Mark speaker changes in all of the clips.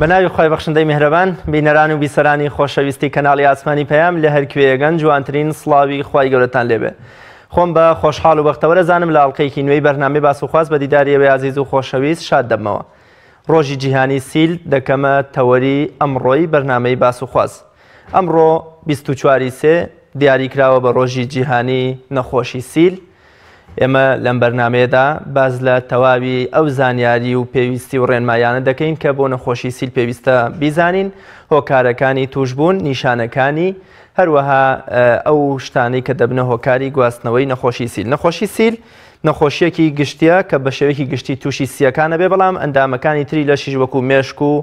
Speaker 1: بە ناوی خوای بەخشندەی میهرەبان، بینەران و بیسەرانی خۆشەویستی کەناڵی ئاسمانی پەیام لە هەر کوێیەگەن جوانترین سڵاوی خوای گەورەتان لێبێ. خۆم بە خۆشحاڵ و بەختەوەرە زانم لە ئەڵقەیەکی نوێی بەرنامەی باس و خواست بە دیداری ئێوەی ئازیز و خۆشەویست شاد دەبمەوە. ڕۆژی جیهانی سیل دەکەمە تەوەری ئەمڕۆی بەرنامەی باس و خواست. ئەمڕۆ 24 ی سێ دیاری کراوە بە ڕۆژی جیهانی نەخۆشی سیل. ئێمە لەم بەرنامەیەدا باس لە تەواوی ئەو زانیاری و پێویستی و ڕێنمایانە دەکەین کە بۆ نەخۆشی سیل پێویستە بیزانین، هۆکارەکانی تووشبوون، نیشانەکانی، هەروەها ئەو شتانەی کە دەبنە هۆکاری گواستنەوەی نەخۆشی سیل. نەخۆشی سیل نەخۆشیەکی گشتیە کە بە شێوەیەکی گشتی تووشی سیەکانە بێ، بەڵام ئەندامەکانی تری لەشیش وەکو مێشک و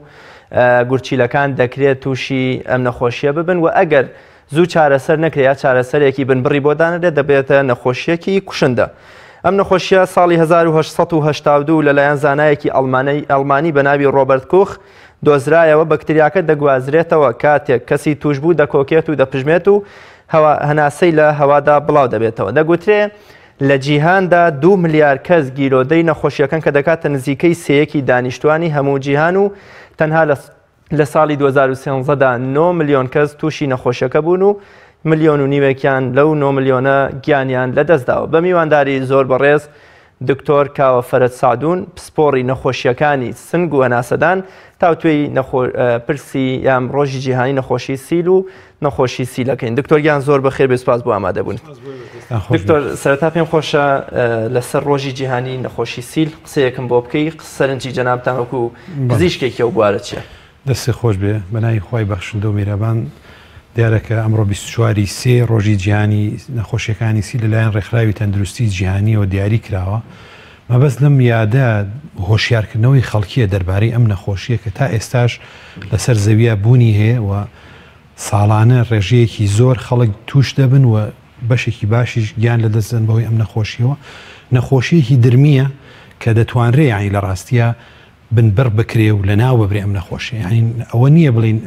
Speaker 1: گورچیلەکان دەکرێت تووشی ئەم نەخۆشیە ببن و ئەگەر زوو چارەسەر نەکرێت یا چارەسەرێکی بنبڕی بۆ دانرێت دەبێتە نەخۆشیەکی کوشندە. ئەم نەخۆشیە ساڵی 1882 لەلایەن زانایەکی ئەڵمانی بە ناوی ڕۆبەرت کوخ دۆزرایەوە. بەکتریاکە دەگوازرێتەوە کاتێک کەسی توشبوو دەکۆکێت و دەپژمێت و هەناسەی لە هەوادا بڵاو دەبێتەوە. دەگوترێ لە جیهاندا 2 ملیار کەس گیرۆدەی نەخۆشیەکەن کە دەکاتە نزیکەی سێیەکی دانیشتوانی هەموو جیهان و تەنها لە لە ساڵی 2013 دا 9 ملیۆن کەس تووشی نەخۆشیەکە بوون و ملیۆن و نیوێکیان لەو 9 ملیۆنە گیانیان لەدەستداوە. بە میوانداری زۆر بەڕێز دکتۆر کاوە فەرەج سەعدون پسپۆڕی نەخۆشیەکانی سنگ و هەناسەدان تاوتوێی پرسی یان ڕۆژی جیهانی نەخۆشی سیل و نەخۆشی سیلەکەین. دکتۆر گیان زۆر بەخێر بێ، سپاس بۆ ئامادەبوون. دکتۆر سەرەتا پێم خۆشە لەسەر ڕۆژی جیهانی نەخۆشی سیل قسەیەکم بۆ بکەی، سەرنجی جەنابتان وەکو پزیشکێکی ئەو بوارە چییە؟
Speaker 2: دەستی خۆش بێ. بەناوی خوای بەخشندە و میرەبان. دیارە کە ئەمڕۆ 24 ی سێ ڕۆژی جیهانی نەخۆشیەکانی سیل لەلایەن ڕێکخراوی تەندروستی جیهانیەوە دیاری کراوە. مەبەست لەم یادە هۆشیارکردنەوەی خەڵکیە دەربارەی ئەم نەخۆشیە کە تا ئێستاش لەسەر زەویە بوونی هەیە و ساڵانە ڕێژەیەکی زۆر خەڵک توش دەبن و بەشێکی باشیش گیان لەدەست دەن بەهۆی ئەم نەخۆشیەوە. نەخۆشیەکی درمیە کە دەتوانرێ یانی لە ڕاستیا بنبڕ بکرێ و لەناو ببرێ ئەم نەخۆشیە. یانی ئەوە نییە بڵین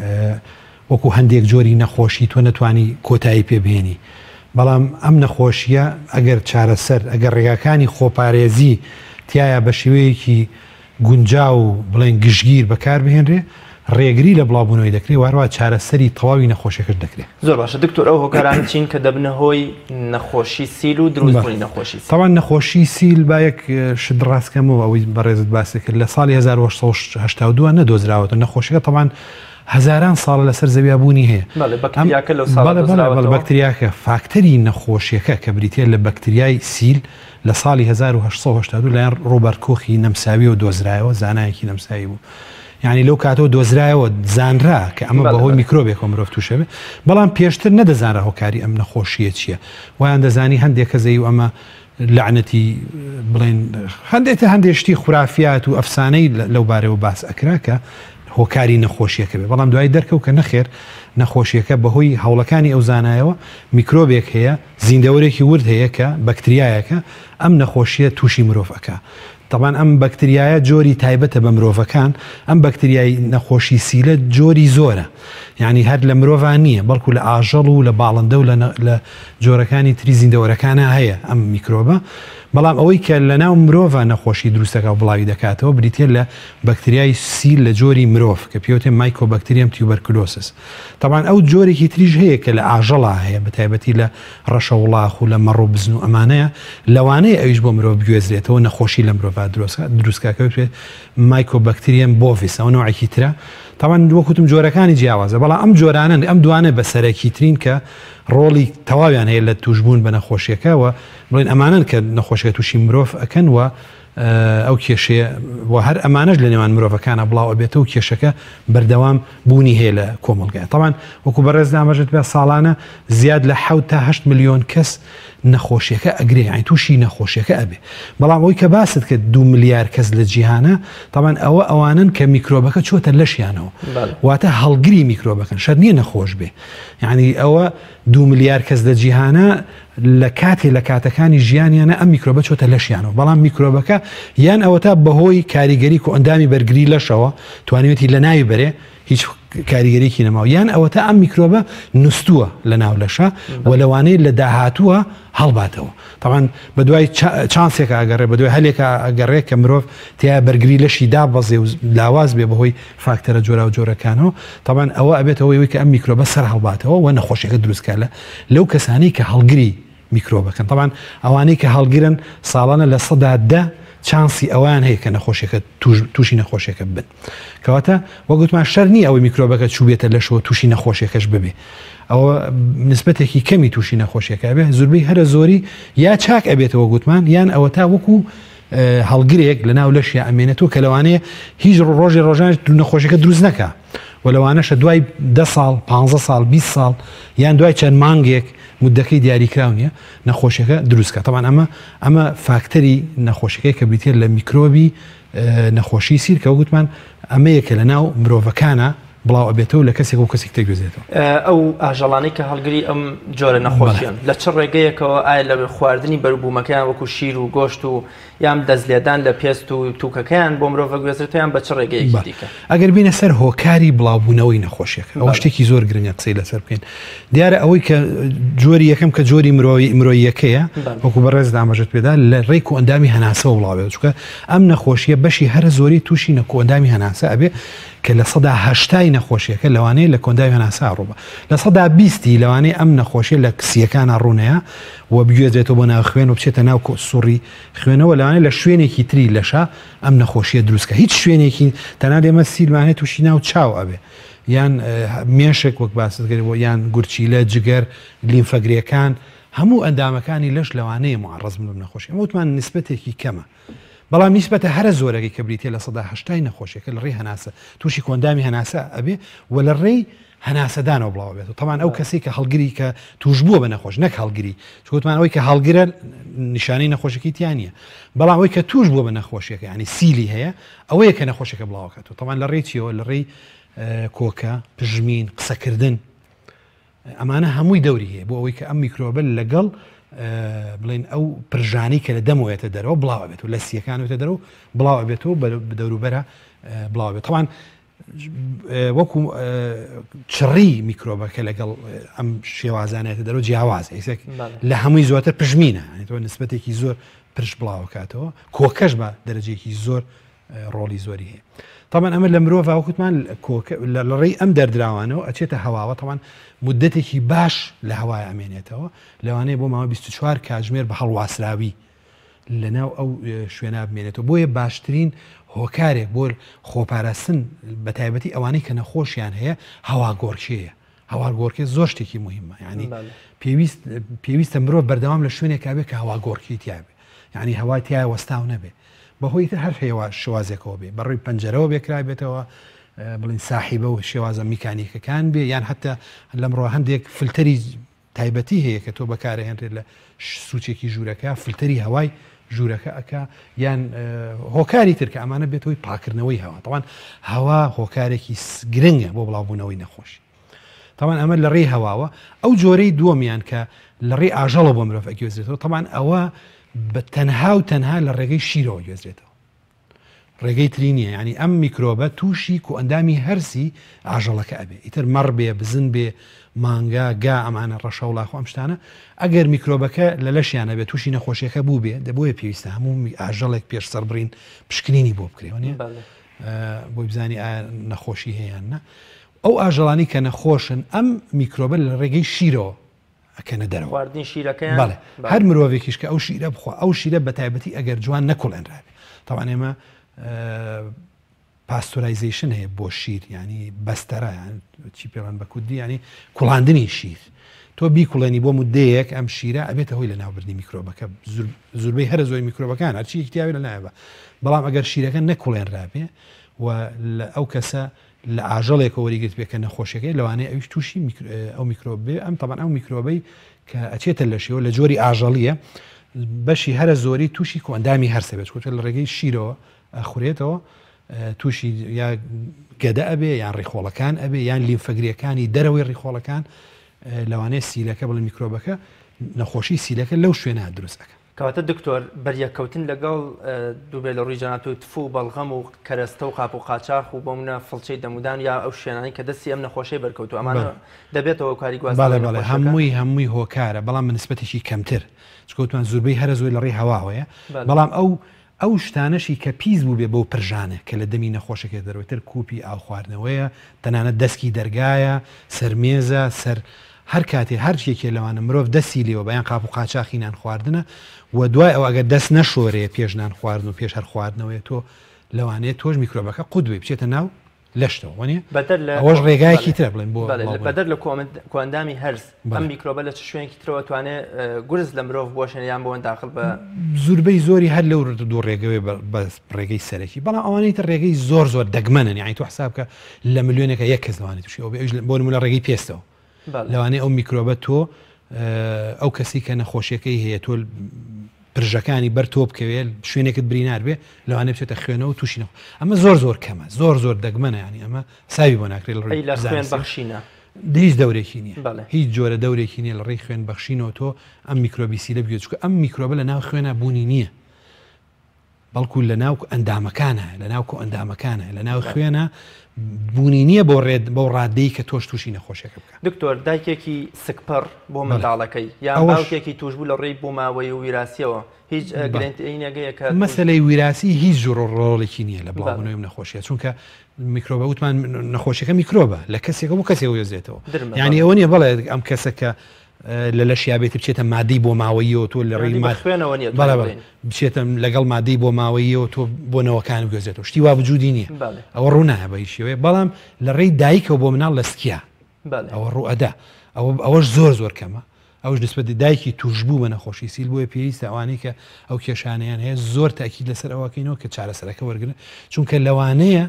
Speaker 2: وەکو هەندێک جۆری نەخۆشی تۆ نەتوانی کۆتایی پێ بهێنی، بەڵام ئەم نەخۆشیە ئەگەر چارەسەر، ئەگەر ڕێگاکانی خۆپارێزی تیایا بە شێوەیەکی گونجاو و بڵێن گشتگیر بەکار بهێنرێ، ڕێگری لە بڵاوبوونەوەی دەکرێ و هەروەها چارەسەری تەواوی نەخۆشیەکەش دەکرێ.
Speaker 1: زۆر باشە دکتۆر، ئەو هۆکارانە چین کە دەبنە هۆی نەخۆشی سیل و دروستبوونی نەخۆشی سیل؟
Speaker 2: تەبعەن نەخۆشی سیل با یەک شت ڕاست کەمەوە، ئەوەی بەڕێزت باست کرد لە ساڵی 1882 نەدۆزراوەتەوە نەخۆشیەکە، تەبعەن هەزاران ساڵە لەسەر زەویا بوونی هەیە.
Speaker 1: بەڵێ، بەکتریاکە لەو ساڵە دۆزراوەتەوە.
Speaker 2: بەکتریاکە فاکتەری نەخۆشیەکە کە بریتیە لە بەکتریای سیل لە ساڵی 1882 لەلایەن ڕۆبەرت کۆخی نەمساویەوە دۆزرایەوە، زانایەکی نەمساوی بوو. یعنی لەو کاتەوە دۆزرایەوە، زانرا کە ئەمە بەهۆی میکرۆبێکەوە مرۆڤ تووشە بێ، بەڵام پێشتر نەدەزانرا هۆکاری ئەم نەخۆشیە چییە. وایان دەزانی هەندێک کەس ئەی و ئەمە لەعنەتی بڵێن هەندێک هەندێک شتی خورافیات و ئەفسانەی لەو بارەوە باس ئەکرا کە هۆکاری نەخۆشیەکە بێ، بەڵام دوای دەرکەوت کە نەخێر نەخۆشیەکە بەهۆی هەوڵەکانی ئەو زانایەوە میکرۆبێک هەیە، زیندەوەرێکی ورد هەیە کە بەکتریایەکە ئەم نەخۆشیە تووشی مرۆڤ ئەکا. تەبعەن ئەم بەکتریایە جۆری تایبەتە بە مرۆڤەکان، ئەم بەکتریای نەخۆشی سیلە جۆری زۆرە، یانی هەر لە مرۆڤا نییە بەڵکو لە ئاژەڵ و لە باڵندە و لە جۆرەکانی تری زیندەوەرەکانا هەیە ئەم میکرۆبە، بەڵام ئەوەی کە لەناو مرۆڤا نەخۆشی دروست دەکا و بڵاوی دەکاتەوە بریتیە لە بەکتریای سیل لە جۆری مرۆڤ کە پێوتێ Mycobacterium tuberculosis. تەبعەن ئەو جۆرێکی تریش هەیە کە لە ئاژەڵا هەیە بە تایبەتی لە ڕەشە وڵاخ و لە مەڕ و بزن و ئەمانەیە، لەوانەیە ئەویش بۆ مرۆڤ بگوێزرێتەوە نەخۆشی لە مرۆڤا دروست کا کە پێوترێت Mycobacterium bovis، ئەوە نەوعێکی ترە. تەبعەن وەک وتم جۆرەکانی جیاوازە، بەڵام ئەم جۆرانەن، ئەم دوانە بە سەرەکیترین کە ڕۆڵی تەواویان هەیە لە تووشبوون بە نەخۆشیەکە و بڵێن ئەمانەن کە نەخۆشیەکە تووشی مرۆڤ ئەکەن و ئەو کێشەیە و هەر ئەمانەش لە نێوان مرۆڤەکانە بڵاو ئەبێتەوە و کێشەکە بەردەوام بوونی هەیە لە کۆمەڵگای. تەبعەن وەکو بەڕێز ئاماژەت پێ ساڵانە زیاد لە 7 تا 8 ملیۆن کەس نەخۆشیەکە ئەگرێ، یانی تووشی نەخۆشیەکە ئەبێ. بەڵام ئەوەی کە باست کرد 2 ملیار کەس لە جیهانە، تەبعەن ئەوە ئەوانن کە میکرۆبەکە چۆتە لەشیانەوە، واتە هەڵگری میکرۆبەکەن، شەرت نییە نەخۆش بێ. یانی ئەوە 2 ملیار کەس لە جیهانە لە کاتێ لە کاتەکانی ژیانیانە ئەم میکرۆبە چۆتە لەشیانەوە، بەڵام میکرۆبەکە یان ئەوەتا بەهۆی کاریگەری کۆئەندامی بەرگری لەشەوە توانیوێتی لەناوی بەرێ، هیچ کاریگەریکی نەماوە، یان ئەوەتا ئەم میکرۆبە نوستووە لە ناو لەشە و لەوانەیە لە داهاتووە هەڵباتەوە. تەبعەن بە دوای چانسێکا ئەگەڕێ، بە دوای هەلێکا ئەگەڕێ کە مرۆڤ تیا بەرگری لەشی دابەزێ و لاواز بێ بەهۆی فاکتەرە جۆراوجۆرەکانەوە. تەبعەن ئەوە ئەبێتە هۆی ئەوەی کە ئەم میکرۆبە سەر هەڵباتەوە و نەخۆشیەکە دروست کا لە لەو کەسانەی کە هەڵگری میکرۆبەکەن. تەبعەن ئەوانەی کە هەڵگرن ساڵانە 10% چانسی ئەوەیان هەیە کە نەخۆشیەکە تووشی نەخۆشیەکە ببن. کەواتە وەک وتمان شەر نییە ئەوەی میکرۆبەکە چووبێتە لەشەوە تووشی نەخۆشیەکەش ببێ، ئەوە نسبەتێکی کەمی تووشی نەخۆشیەکە بێ، زوربەی هەرە زۆری یا چاک ئەبێتەوە گوتمان، یان ئەوە تا وەکو هەڵگرێک لە ناو لەشیا ئەمێنێتەوە کە لەوانەیە هیچ ڕۆژی ڕۆژانش نەخۆشیەکە دروست نەکا و لەوانەشە دوای 10 ساڵ 15 ساڵ 20 ساڵ یان دوای چەند مانگێک مدەکەی دیاریکراو نییە نەخۆشیەکە دروستکە. تەبعەن ئەمە فاکتەری نەخۆشیەکەی کە بریتیە لە میکرۆبی نەخۆشی سیل کە وتمان ئەمەیە کە لە ناو مرۆڤەکانە بڵاو ئەبێتەوە لە کەسێک و کەسێک تێگوێزێتەوە.
Speaker 1: ئەو ئاژەڵانەی کە هەڵگری ئەم جۆرە نەخۆشیان لە چ ڕێگەیەکەوە، ئایا لە خواردنی بەروبوومەکەیان وەکو شیر و گۆشت و یان دەستلێدان لە پێست و تووکەکەیان بۆ مرۆڤ گوێزرێتەوە یان بە چ ڕێگەیەکی دیکە؟
Speaker 2: ئەگەر بینە سەر هۆکاری بڵاوبوونەوەی نەخۆشیەکە، ئەوە شتێکی زۆر گرنگە قسەی لەسەر بکەین. دیارە ئەوەی کە جۆری یەکەم کە جۆری مرۆییەکەیە، وەکو بەڕێز ئاماژەت پێدا، لە ڕێی کۆئەندامی هەناسەوە بڵاوێت، چونکە ئەم نەخۆشیە بەشی هەرە زۆری تووشی کۆئەندامی هەناسە ئەبێ کە 80% نەخۆشیەکە لەوانەیە لە کۆئەندامی هەناسە ڕووبە، 20% لەوانەیە ئەم نەخۆشیە لە سیەکانە ڕوونەیە و بگوێزێتەوە بۆ ناو خوێن و بچێتە ناو سوڕی خوێنەوە، لەوانەیە لە شوێنێکی تری لەشە ئەم نەخۆشیە دروستکە. هیچ شوێنێکی تەنها ئێمە سیلمان هەیە تووشی ناو چاو ئەبێ، یان مێشک وەک باست کرد، یان گورچیلە، جگەر، لیمفەگرێکان، هەموو ئەندامەکانی لەش لەوانەیە معرض بن بەم نەخۆشی. ئەمە وتمان نسبەتێکی کەمە، بەڵام نیسبەتە هەرە زۆرەکەی کە بریتیە 80% نەخۆشیەکە لە ڕێی هەناسە تووشی کۆندامی هەناسە ئەبێ و لە ڕێی هەناسەدانەوە بڵاو بێت. تەبعەن ئەو کەسێک کە هەڵگری کە توش بووە بە نەخۆش، نەک هەڵگری، چونکە ئەوەی کە هەڵگرە نیشانەی نەخۆشیەکەی تیا نییە، بەڵام ئەوەی کە توش بووە بە نەخۆشیەکە یعنی سیلی هەیە، ئەوەیە کە نەخۆشیەکە بڵاوکاتەوە. تەبعەن لە ڕێی چیەوە؟ لە ڕێی کۆکە، پژمین، قسەکردن، ئەمانە هەمووی دەوری هەیە بۆ ئەوەی کە ئەم میکرۆبە لەگەڵ بڵێن ئەو پرژانی کە لە دەمەوەێتە دەرەوە بڵاو بێت و لە سیەکان وێتە دەرەوە بڵاو بێتەوە بە دەوروبەرە بڵاو بێت. تەبعەن وەکو چڕی میکرۆبەکە لەگەڵ ئەم شێوازانێتە دەرەوە جیاواز، ئێسێک لە هەمووی زۆرتر پژمینە، تۆ نسبەتێکی زۆر پرش بڵاوکاتەوە، کۆکەش بە دەرەجێکی زۆر ڕۆڵی زۆری هەیە. تەبعەن ئەمە لە مرۆڤ وەکوتمان لە ڕێی ئەم دەردراوانەوە ئەچێتە هەواوە، تەبعەن مدەتێکی باش لە هەوای ئەمێنێتەوە، لەوانەیە بۆ ماوە 24 کاتژمێر بە هەڵواسراوی لەناو ئەو شوێنە بمێنێتەوە. بۆیە باشترین هۆکارێک بۆ خۆپاراستن بە تایبەتی ئەوانەی کە نەخۆشیان هەیە هەواگۆڕکێیە. هەواگۆڕکێ زۆر شتێکی مهمە، یعنی پێویستە مرۆڤ بەردەوام لە شوێنێکا بێ کە هەواگۆڕکێی تیا بێ، یعنی هەوا تیا وەستاو نەبێ، بەهۆی تر هەر هێوا شێوازێکەوە بێ، بەڕووی پەنجەرەوە بێکرابێتەوە، بڵین ساحیبە و شێوازە میکانیکەکان بێ، یان حتا لەمڕۆ هەندێک فلتەری تایبەتی هەیە کە تۆ بەکارهێنرێت لە سوچێکی ژوورەکە، فلتەری هەوای ژوورەکە ئەک، یان هۆکاری تر کە ئەمانە بێت هۆی پاکردنەوەی هەوا. تەبعەن هەوا هۆکارێکی گرنگە بۆ بڵاوبوونەوەی نەخۆشی. تەبعەن ئەمە لە ڕێی هەواوە. ئەو جۆرەی دووەمیان کە لە ڕێی ئاژەڵە بۆ مرۆڤ ئەگوێزرێتەوە، تەبعەن ئەوە بە تەنها و تەنها لە ڕێگەی شیرەوە گوێزرێتەوە، ڕێگەی تری نییە. یعنی ئەم میکرۆبە تووشی کۆئەندامی هەرسی ئاژەڵەکە ئەبێ، ئیتر مەڕ بێ، بزن بێ، مانگا، گا، ئەمانە ڕەشەوڵاخ و ئەم شتانە، ئەگەر میکرۆبەکە لە لەشیان هەبێ تووشی نەخۆشیەکە بوو بێ، دەبۆیە پێویستە هەموو ئاژەڵێک پێش سەربڕین پشکنینی بۆ بکرێ، وانییە؟ بۆی بزانی ئایا نەخۆشی هەیە یان نا. ئەو ئاژەڵانی کە نەخۆشن ئەم میکرۆبە لە ڕێگەی شیرەوە ئەکەنە دەرەوە.
Speaker 1: خواردنی شیرەکەیان؟
Speaker 2: بەڵێ، هەر مرۆڤێکیش کە ئەو شیرە بخوا، ئەو شیرە بە تایبەتی ئەگەر جوان نەکوڵێنرابێ. تەبعەن ئێمە pasteurization هەیە بۆ شیر، یعنی بەستەرە، یان چی پێڵێن بە کوردی، یعنی کوڵاندنی شیر. تۆ بیکوڵێنی بۆ مدەیەک ئەم شیرە ئەبێتە هۆی لەناوبردنی میکرۆبەکە، زوربەی هەرە زۆری میکرۆبەکان هەرچی یەکتیاوی لەناوێ. بەڵام ئەگەر شیرەکە نەکوڵێنرابێ و لە ئەو کەسە لە ئاژەڵێکەوە وەریگرت بێ کە نەخۆشیەکەی، لەوانەیە ئەویش تووشی ئەو میکرۆب بێ. ئەم تەبعەن ئەو میکرۆبەی کە ئەچێتە لەشیەوە لە جۆری ئاژەڵیە، بەشی هەرە زۆری تووشی کۆئەندامی هەرسە بێت، چونکە لە ڕێگەی شیرەوە ئەخورێتەوە، تووشی یا گەدە ئەبێ یان ڕیخۆڵەکان ئەبێ یان لیمفەگریەکانی دەرەوەی ڕیخۆڵەکان، لەوانەیە سیلەکە بڵێ میکرۆبەکە نەخۆشی سیلەکە لەو شوێنە دروست ئەکە.
Speaker 1: کەواتە دکتۆر بەریەککەوتن لەگەڵ دووبێ لە ڕووی جەنابت و تف و بەڵغەم و کەرەستە و قاپ و قاچاخ و بۆ منە فڵچەی دەمودان یا ئەو شوێنانەی کە دەستی ئەم نەخۆشەی بەرکەوتووە ئەمانە دەبێتەوە هۆکاری گواستنەوەی
Speaker 2: بەڵێ بەڵێ
Speaker 1: نەخۆشیەکە؟
Speaker 2: هەمووی هەمووی هۆکارە بەڵام بە نسبەتێکی کەمتر چونکە وتمان زوربەی هەرە زۆری لە ڕێی هەواوەیە بەڵام ئەو ئەو شتانەشی کە پیس بووبێ بەو پرژانە کە لە دەمی نەخۆشەکە دەرەوەی تر کوپی ئاو خواردنەوەیە تەنانەت دەسکی دەرگایە سەر مێزە سەر هەر کاتێ هەر یەکێ لەوانە مرۆڤ دەستی لێوە بە یان قاپ و قاچاخی نان خواردنە و دوای ئەوە ئەگەر دەست نەشۆرێ پێش نان خواردن و پێش هەر خواردنەوەیە تۆ لەوانەیە تۆش میکرۆبەکە قوت بێ بچێتە ناو لەشتەوە وەنیە؟
Speaker 1: بەدەر لە
Speaker 2: ئەوەش ڕێگایەکی
Speaker 1: بەڵێ
Speaker 2: ترە بڵێن بۆ
Speaker 1: بەڵێ
Speaker 2: بڵاوبوونەوە.
Speaker 1: بەدەر لە کۆئەندامی هەرس ئەم
Speaker 2: بەڵێ.
Speaker 1: میکرۆبە لە چ شوێنێکی ترەوە توانێ گورز لە مرۆڤ بوەشێنێ یان بۆن داخل بە
Speaker 2: زوربەی زۆری هەر لەو دوو ڕێگەوەی بە ڕێگەی سەرەکی بەڵام ئەوانەی تر ڕێگەی زۆر زۆر دەگمەنن یانی تۆ حساب بکە لە ملیۆنێکە یەک کەس لەوانەیە تووشی ئەو بێ ئەویش بۆ نموونە ڕێگەی پێستەوە لەوانەیە ئەو میکرۆبە تۆ ئەو کەسی کە نەخۆشیەکەی هەیە تۆ پرژەکانی بەر تۆ بکەوێت شوێنێکت برینار بێ لەوانەیە بچێتە خوێنەوە تووشی نەخۆ ئەمە زۆر زۆر کەمە زۆر زۆر دەگمەنە ینی ئەمە حسابی بۆ ناکرێت لە ڕووی
Speaker 1: لە خوێن
Speaker 2: زانستی.
Speaker 1: بەخشینە
Speaker 2: هیچ دەورێکی نییە
Speaker 1: بەڵێ.
Speaker 2: هیچ جۆرە دەورێکی نییە لە ڕێی خوێن بەخشینەوە تۆ ئەم میکرۆبی سیلە بگوێ چونکە ئەم میکرۆبە لە ناو خوێنا بوونی نییە بەڵکو لە ناو ئەندامەکانە لە ناو کۆئەندامەکانە لە ناو خوێنە بوونی نییە بۆ ڕێت بەو ڕادەی کە تۆش تووشی نەخۆشیەکە بکە.
Speaker 1: دکتۆر دایکێکی سکپڕ بۆ منداڵەکەی یان باوکێکی تووشبوو لە ڕێی بۆماوەیی و ویراسیەوە هیچ گرنتینێک هەیە کە
Speaker 2: مەسەلەی ویراسی هیچ جۆرە ڕۆڵێکی نییە لە بڵاوبوونەوەی ئەم نەخۆشیە چونکە میکرۆبە وتمان نەخۆشیەکە میکرۆبە لە کەسێکە بۆ کەسێک وێزێتەوە یعنی ئەوە نییە بڵێ ئەم کەسە کە لە لەشیا بێت بچێتە مادەی بۆ ماوەییەوە تۆ لە ڕێی
Speaker 1: خوێنەوە نیە
Speaker 2: بەڵێ بەڵێ بچێتە لەگەڵ مادەی بۆ ماوەییەوە تۆ بۆ نەوەکان بگوێزێتەوە شتی وا وجودی نییە ئەوە ڕوونایە بە هیچ شێوەیە بەڵام لە ڕێی دایکەوە بۆ مناڵ لە سکیا ئەوە ڕوئەدا ئەوە ئەوەش زۆر زۆر کەمە ئەوش نسبەت دایکی توشبوو بە نەخۆشی سیل بۆیە پێویستە ئەوانەی کە ئەو کێشانەیان هەیە زۆر تاکید لەسەر ئەوەکەینەوە کە چارەسەرەکە وەرگن چونکە لەوانەیە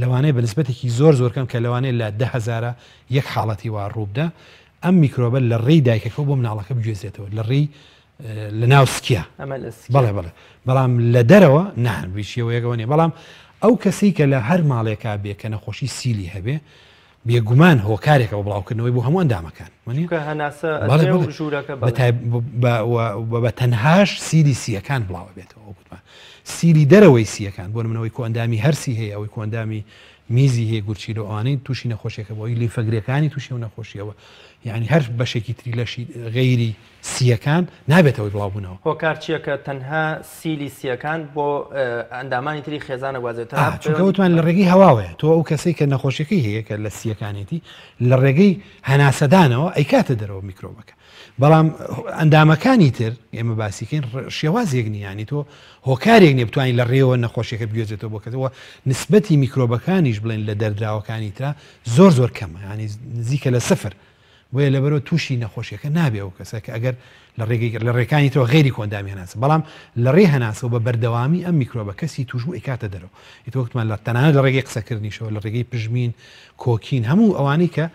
Speaker 2: لەوانەیە بە نسبەتێکی زۆر زۆر کەم کە لەوانەیە لە دە هەزارە یەک حاڵەتی وا ڕووبدا ئەم میکرۆبە لە ڕێی دایکەکەوە بۆ مناڵەکە بگوێزرێتەوە لە ڕێی لە ناو سکیا بەڵێ بەڵێ بەڵام لە دەرەوە نا شێوەیەکەوە نیە بەڵام ئەو کەسی کە لە هەر ماڵێکا بێ کە نەخۆشی سیلی هەبێ بێگومان هۆکارێکە بۆ بڵاوکردنەوەی بۆ هەموو ئەندامەکان
Speaker 1: چونکە هەناسە
Speaker 2: بەڵێ
Speaker 1: ئەدرێ و
Speaker 2: بەڵێ
Speaker 1: ژوورەکە بەڵێ.
Speaker 2: بە تەنهاش سیلی سییەکان بڵاوە بێتەوە وەک وتمان سیلی دەرەوەی سییەکان بۆ نمونە ئەوەی کۆئەندامی هەرسی هەیە ئەوەی کۆئەندامی میزی هەیە گورچیلە و ئەوانەی تووشی نەخۆشیەکە بووە ئەوەی لیمفەگرێکانی تووشی ئەو نەخۆشیەوە یعنی هەر بەشێکی تری لەشی غەیری سییەکان نابێتە هۆی بڵاوبوونەوە.
Speaker 1: هۆکار چییە کە تەنها سیلی سییەکان بۆ ئەندامانی تری خێزان ئەگوازێتەوە؟ تەنها
Speaker 2: چونکە وتمان لە ڕێگەی هەواوەیە، تۆ ئەو کەسەی کە نەخۆشیەکەی هەیە کە لە سییەکانێتی لە ڕێگەی هەناسەدانەوە ئەیکاتە دەرەوە میکرۆبەکە، بەڵام ئەندامەکانی تر ئێمە باسیکەین شێوازێک نییە، یانی تۆ هۆکارێک نییە بتوانین لە ڕێوە نەخۆشیەکە بگوێزێتەوە بۆ کەسەوە، نسبەتی میکرۆبەکانیش بڵێن لە دەردراوەکانی ترا زۆر زۆر کەمە، یانی نزیکە لە سفر. بۆیە لەبەرئەوە تووشی نەخۆشیەکە نابێ ئەو کەسە کە ئەگەر لە ڕێگەی لە ڕێکانی ترەوە غەیری کۆئەندامی هەناسە بەڵام لە ڕێی هەناسەوە بە بەردەوامی ئەم میکرۆبە کەسی تووشبوو ئەیکاتە دەرەوە ئیتر وەکتمان لە تەنانەت لە ڕێگەی قسەکردنیشەوە لە ڕێگەی پژمین کۆکین هەموو ئەوانەی کە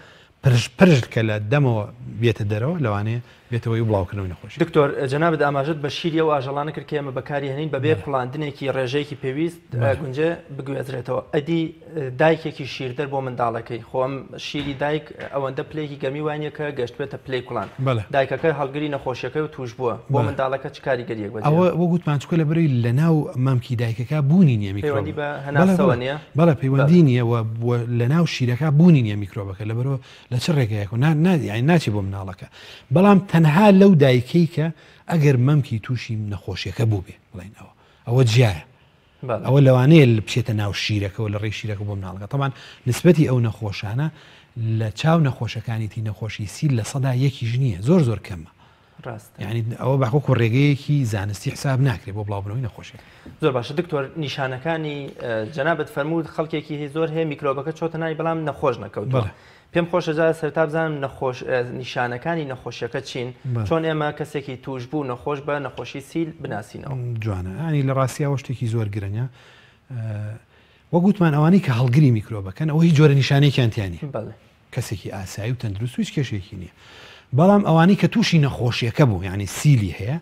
Speaker 2: پرژ پرژ کە لە دەمەوە بێتە دەرەوە لەوانەیە بێتە هۆی بڵاوکردنەوەی نەخۆشی.
Speaker 1: دکتۆر جەنابت ئاماژەت بە شیری ئەو ئاژەڵانە کرد کە ئێمە بەکاری هێنین بەبێ کوڵاندنێکی ڕێژەیەکی پێویست ئەگونجێ بگوێزرێتەوە ئەدی دایکێکی شیردەر بۆ منداڵەکەی خۆ ئەم شیری دایک ئەوەندە پلەیەکی گەرمی وای نییە کە گەشتبێتە پلەی کوڵان دایکەکە هەڵگری نەخۆشیەکەی و توش بووە بۆ منداڵەکە چ کاریگەریەک بەجێ
Speaker 2: ئەوە وەک وتمان چونکە لەبەرەی لەناو مەمکی دایکەکە بوونی نییە میکرۆب
Speaker 1: پەیوەندی بە هەناسەوە نییە؟
Speaker 2: بەڵێ پەیوەندی نییە و لەناو شیرەکە بوونی نییە میکرۆبەکە لەبەرەوە لە چ ڕێگایەک و یانی ناچێ بۆ مناڵەکە بەڵام تەنها لەو دایکەی کە ئەگەر مەمکی تووشی نەخۆشیەکە بووبێ بڵێن ئەوە ئەوە جیایە ئەوە لەوانەیە بچێتە ناو شیرەکەەوە لە ڕێی شیرەکە بۆ مناڵەکە تەمان نسبەتی ئەو نەخۆشانە لە چاو نەخۆشەکانی تی نەخۆشی سیل 1%یش نییە زۆر زۆر کەمە
Speaker 1: ڕاستە.
Speaker 2: یانی ئەوە بە وەکو ڕێگەیەکی زانستی حساب ناکرێت بۆ بڵاوبوونەوەی نەخۆشیەکە.
Speaker 1: زۆر باشە دکتۆر نیشانەکانی جەنابت فەرمووت خەڵکێکی هەیە زۆر هەیە میکرۆبەکە چۆتە ناوی بەڵام نەخۆش نەکەوتووە پێم خۆشە جا سەرتا بزانم نەخۆش نیشانەکانی نەخۆشیەکە چین چۆن ئێمە کەسێکی توشبوو نەخۆش بە نەخۆشی سیل بناسینەوە؟
Speaker 2: جوانە ینی لە ڕاستیاوە شتێکی زۆر گرنگە وەک وتمان ئەوانەی کە هەڵگری میکرۆبەکەن ئەوە هیچ جۆرە نیشانەیەکیان تیا نییە کەسێکی ئاسایی و تەندروست و هیچ کێشەیەکی نییە بەڵام ئەوانەی کە تووشی نەخۆشیەکە بوو یعنی سیلی هەیە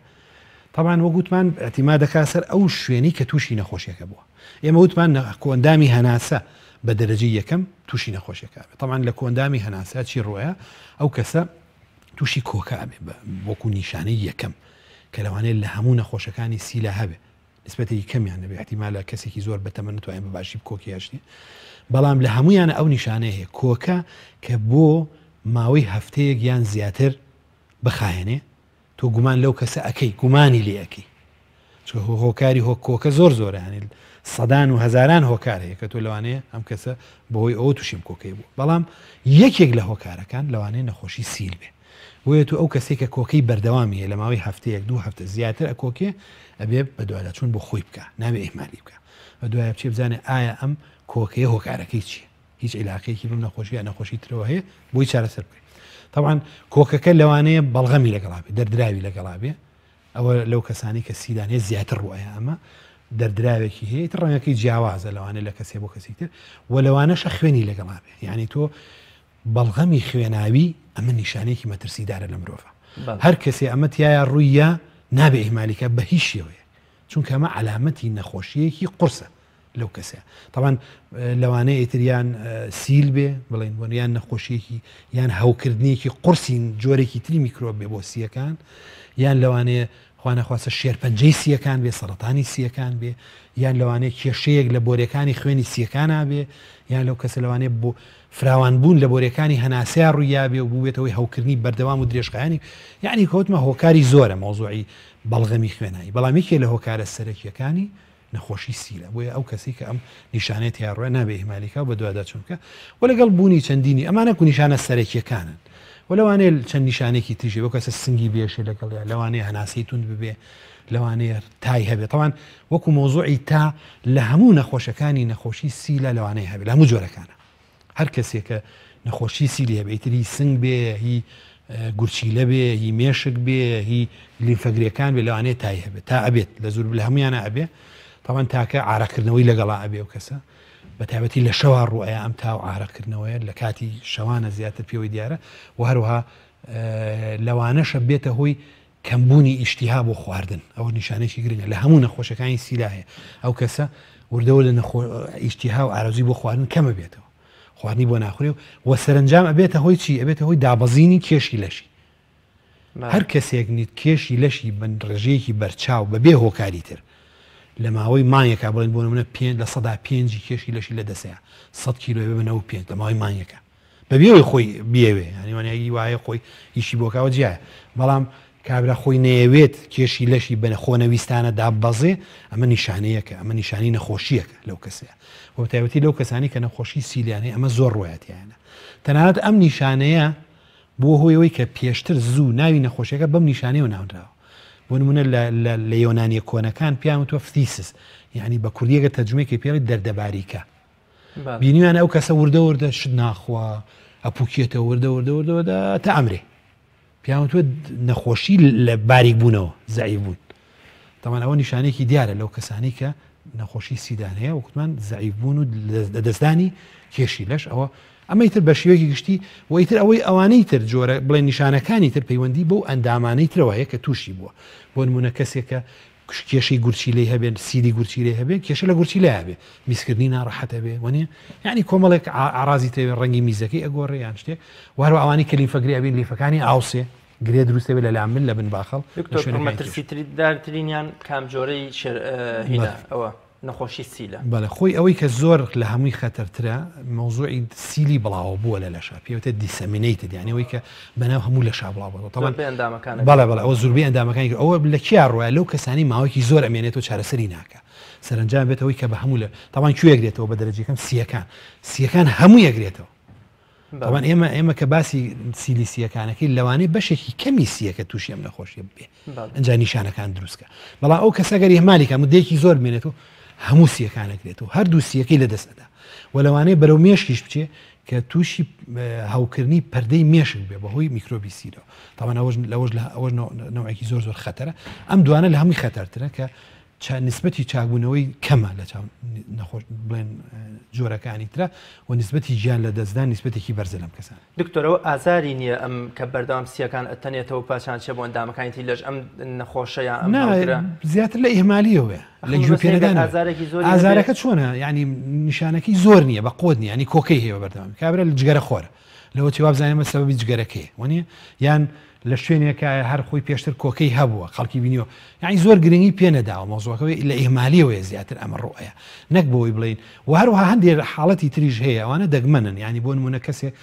Speaker 2: طبعا وەک وتمان اعتما دەکا سەر ئەو شوێنی کە تووشی نەخۆشیەکە بووە ئێمە وتمان کۆئەندامی هەناسە بە دەرەجەی یەکەم تووشی نەخۆشیەکە بێت طبعا لە کۆئەندامی هەناسە چی ڕۆیە ئەو کەسە تووشی کۆکە ئەبێ وەکو نیشانەی یەکەم. کە لەوانەیە لە هەموو نەخۆشەکانی سیلا هەبێ نسبەتێکی کەمیان نەبێ احتیمالە کەسێکی زۆر بەتەمەن نتوانێت بە باشی بکۆکی هەشتی بەڵام لە هەمویانە ئەو نیشانەیە هەیە کۆکە کە بۆ ماوەی هەفتەیەک یان زیاتر بخایەنێ تۆ گومان لەو کەسە ئەکەی گومانی لێ ئەکەی چونکە هۆکاری هۆ کۆکە زۆر زۆرە یانی سەدان و هەزاران هۆکار هەیە کە تۆ لەوانەیە ئەم کەسە بەهۆی ئەوە تووشیم کۆکەی بوو بەڵام یەکێک لە هۆکارەکان لەوانەیە نەخۆشی سیل بێ بۆیە تۆ ئەو کەسێک کە کۆکەی بەردەوامی هەیە لە ماوەی هەفتەیەک دوو هەفتە زیاتر ئەکۆکێ ئەبێ بەدواداچوون بۆ خۆی بکە نابێ ئیهمالی بکە بە دوای بچێ بزانێ ئایا ئەم کۆکەیە هۆکارەکەی چییە هیچ عیلاقەیەکی بەم نەخۆشی یا نەخۆشی ترەوە هەیە بۆی چارەسەر بکرێت طبعا کۆکەکە لەوانەیە بەڵغەمی لەگەڵا بێ دەردراوی لەگەڵا بێ ئەوە لەو کەسانی کە سیلان هەیە زیاتر ڕوئەیە ئەمە دەردراوێکی هەیە تر ڕەنگەکەی جیاوازە لەوانەیە لە کەسێ بۆ کەسی تر و لەوانەشە خوێنی لەگەڵا بێ یعنی تۆ بەڵغەمی خوێناوی ئەمە نیشانەیەکی مەترسیدارە لە مرۆڤ هەر کەسێ ئەمە تایە ڕوویە نابێ ئیهمالیکە بە هیچ شێوەیە چونکە ئەمە عەلامەتی نەخۆشیەکی قورسە لەو کەسە تاوان لەوانەیە ئیتر یان سیل بێ بڵێن بۆن یان نەخۆشیەکی یان هەوکردنێکی قورسین جۆرێکی تری میکرۆب بێ بۆ سیەکان یان لەوانەیە خوانەخواستە شێرپەنجەی سیەکان بێ سەرەتانی سیەکان بێ یان لەوانەیە کێشەیەک لە بۆرەکانی خوێنی سیەکانە بێ یان لەو کەسە لەوانەیە بۆ فراوانبوون لە بۆرەکانی هەناسەیا ڕوویابێ و بووبێتەوەی هەوکردنی بەردەوام و درێژخایەنی یعنی کەوتمە هۆکاری زۆرە مەوزوعی بەڵغەمی خوێنایی بەڵام یەکێ لە هۆکارە سەرەکیەکانی نەخۆشی سیلە بۆیە ئەو کەسی کە ئەم نیشانەیە تیا ڕوێ نابێ ئیهمالی کا و بەدواداچوون بکا و لەگەڵ بوونی چەندینی ئەمانە کو نیشانە سەرەکیەکانن و لەوانەیە چەند نیشانێکی تریش بۆ کەسە سنگی بێشێ لەگەڵیا لەوانەیە هەناسەی توند ببێ لەوانەیە تای هەبێت تەوان وەکو مۆزوعی تا لە هەموو نەخۆشەکانی نەخۆشی سیلە لەوانەیە هەبێت لە هەموو جۆرەکانە هەر کەسێک کە نەخۆشی سیلی هەبێ ئیتر هی سنگ بێ هی گورچیلە بێ هی مێشک بێ هی لیمفەگرێکان بێ لەوانەیە تای هەبێت تا ئەبێت لە زۆر لە هەمویانە ئەبێ تاوان تاکە ئارەقکردنەوەی لەگەڵا ئەبێ و کەسە بە تایبەتی لە شەوا ڕوئەیە ئەم تا و ئارەقکردنەوەیە لە کاتی شەوانە زیاتر پێوەی دیارە و هەروەها لەوانەشە بێتە هۆی کەمبوونی ئیشتیها بۆ خواردن، ئەوە نیشانەیەکی گرنگە لە هەموو نەخۆشەکانی سیلا هەیە، ئەو کەسە وردە وردە نەخۆ ئیشتیها و ئارەزووی بۆ خواردن کەم ئەبێتەوە، خواردنی بۆ ناخورێ و سەرەنجام ئەبێتە هۆی چی؟ ئەبێتە هۆی دابەزینی کێشی لەشی. هەر کەسێک نیت کێشی لەشی بە ڕێژەیەکی بەرچاو بەبێ هۆکاری تر لە ماوەی مانگێکا بڵێن بۆ نمونە 5% کێشی لەشی لە دەسەیە 100 کیلۆ بێ بە 95 لە ماوەی مانگێکا بەبێ ئەوەی خۆی بیەوێ یانی وانە ی وایە خۆی ئیشی بۆ کاوە جیایە بەڵام کابرا خۆی نەیەوێت کێشی لەشی بە خۆنەویستانە داببەزێ ئەمە نیشانەیەکە ئەمە نیشانی نەخۆشیەکە لەو کەسەیە و تایبەتی لەو کەسانی کە نەخۆشی سیلیان هەیە ئەمە زۆر ڕوایەتیانە تەنانەت ئەم نیشانەیە بۆ هۆی ئەوەی کە پێشتر زوو ناوی نەخۆشیەکە بەم نیشانەیەوە ناونراوە بۆ نمونە لە یۆنانیە کۆنەکان پیان وتوە فثیسس یعنی بە کوردیەکە تەرجمەیەکی پێڵی دەردەباریکە بینیویانە ئەو کەسە وردە وردە شت ناخوا ئەپوکێتەوە وردە وردە وردە وردە تا ئەمرێ پیان وتوە نەخۆشی لە باریک بوونەوە زەعیف بوون تەمان ئەوە نیشانێکی دیارە لەو کەسانی کە نەخۆشی سیدان هەیە وەکوتمان زەعیف بوون و لەدەستدانی کێشی لەش ئەوە ئەمەی تر بە شێوەیەکی گشتی و ئیتر ئەوەی ئەوانەی تر جۆرە بڵێ نیشانەکانی تر پەیوەندی بەو ئەندامانەی ترەوە هەیە کە تووشی بووە بۆ نمونە کەسێکە کێشەی گورچیلەی هەبێت سیلی گورچیلەی هەبێت کێشە لە گورچیلە هەبێ میزکردنی ناڕەحەت هەبێ وەنیە یعنی کۆمەڵێک ئارازی تێوێ ڕەنگی میزەکەی ئەگۆڕێ یان شتێک و هەروە ئەوانی کە لیمفەگرێ ئەبین لیفەکانی ئاوسێ گرێ دروستە بێ لە لامل لە بن باخەڵ
Speaker 1: دکتۆر مەترسیدارترینیان کام جۆرەی هینا ئەوە نەخۆشی سیلە؟
Speaker 2: بەڵێ خۆی ئەوەی کە زۆر لە هەمووی خەتەرترە مەوزوعی سیلی بڵاوە بووە لە لەشا پێوتە disseminated یعنی ئەوەی کە بەناو هەموو لەشا بڵاو بووە
Speaker 1: تەبعەن ئەندامەکان
Speaker 2: بەڵێ بەڵێ ئەوە زوربەی ئەندامەکانی ئەوە لە کیا ڕۆیە لەو کەسانی ماوەیەکی زۆر ئەمێنێتەوە چارەسەری ناکە سەرەنجام بێتەوەی کە بە هەموو لە تەبعەن کوێ گرێتەوە بە دەرەجەکەم سیەکان سیەکان هەموو یەگرێتەوە تەبعەن ئێمە ئێمە کە باسی سیلی سیەکانەکەی لەوانەیە بەشێکی کەمی سیەکە تووشی ئەم نەخۆشیە بێ ئەجا نیشانەکان دروستکە بەڵام ئەو کەسە گەر ئیهمالی کە مدەیەکی زۆر بمێنێت و هەموو سیەکانەکرێت و هەردوو سیەکەی لە دەست ئەدا و لەوانەیە بەرەو مێشکیش بچێ کە تووشی هەوکردنی پەردەی مێشک بێ بەهۆی میکرۆبی سیلەوە تاوان ئەوەش لەوەش لە ئەوەش نەوەکی زۆر زۆر خەتەرە ئەم دوانە لە هەمووی خەتەرترە کە نیسبەتی چاکبوونەوەی کەمە لە چاو نەخۆش بڵێن جۆرەکانی ترە و نیسبەتی گیان لە دەستدان نیسبەتێکی بەرزە لەم کەسانە.
Speaker 1: دکتۆر ئەوە ئازاری نیە ئەم کە بەردەوام سیەکان ئەتەنێتەوە پاچان چێ بۆ ئەندامەکانی تری لەش ئەم نەخۆشە یان ئەم
Speaker 2: نا
Speaker 1: هەوکرە؟
Speaker 2: زیاتر لە ئیهمالیەوەیە لە
Speaker 1: ئەخ
Speaker 2: گوێ
Speaker 1: مەبەست نیە گەر
Speaker 2: پێنەدانەوەیە
Speaker 1: ئازارێکی زۆری هەبێ.
Speaker 2: ئازارەکە چۆنە یانی نیشانەکەی زۆر نیە بە قوت نیە یانی کۆکەی هەیە بە بەردەوامی کابرا جگەرە خۆرە. لەوە چی وابزانێ ئەمە سەبەبی جگەرەکەیە وەنیە یان لە شوێنێکایە هەر خۆی پێشتر کۆکەی هەبووە خەڵکی بینیوە یعنی زۆر گرنگی پێ نەداوە مەوزوعەکە لە ئیهمالیەوەیە زیاتر ئەمە ڕوئەیە نەک بۆی بڵین و هەروەها هەندێک حاڵەتی تریش هەیە ئەوانە دەگمەنن یعنی بۆ نمونە کەسێک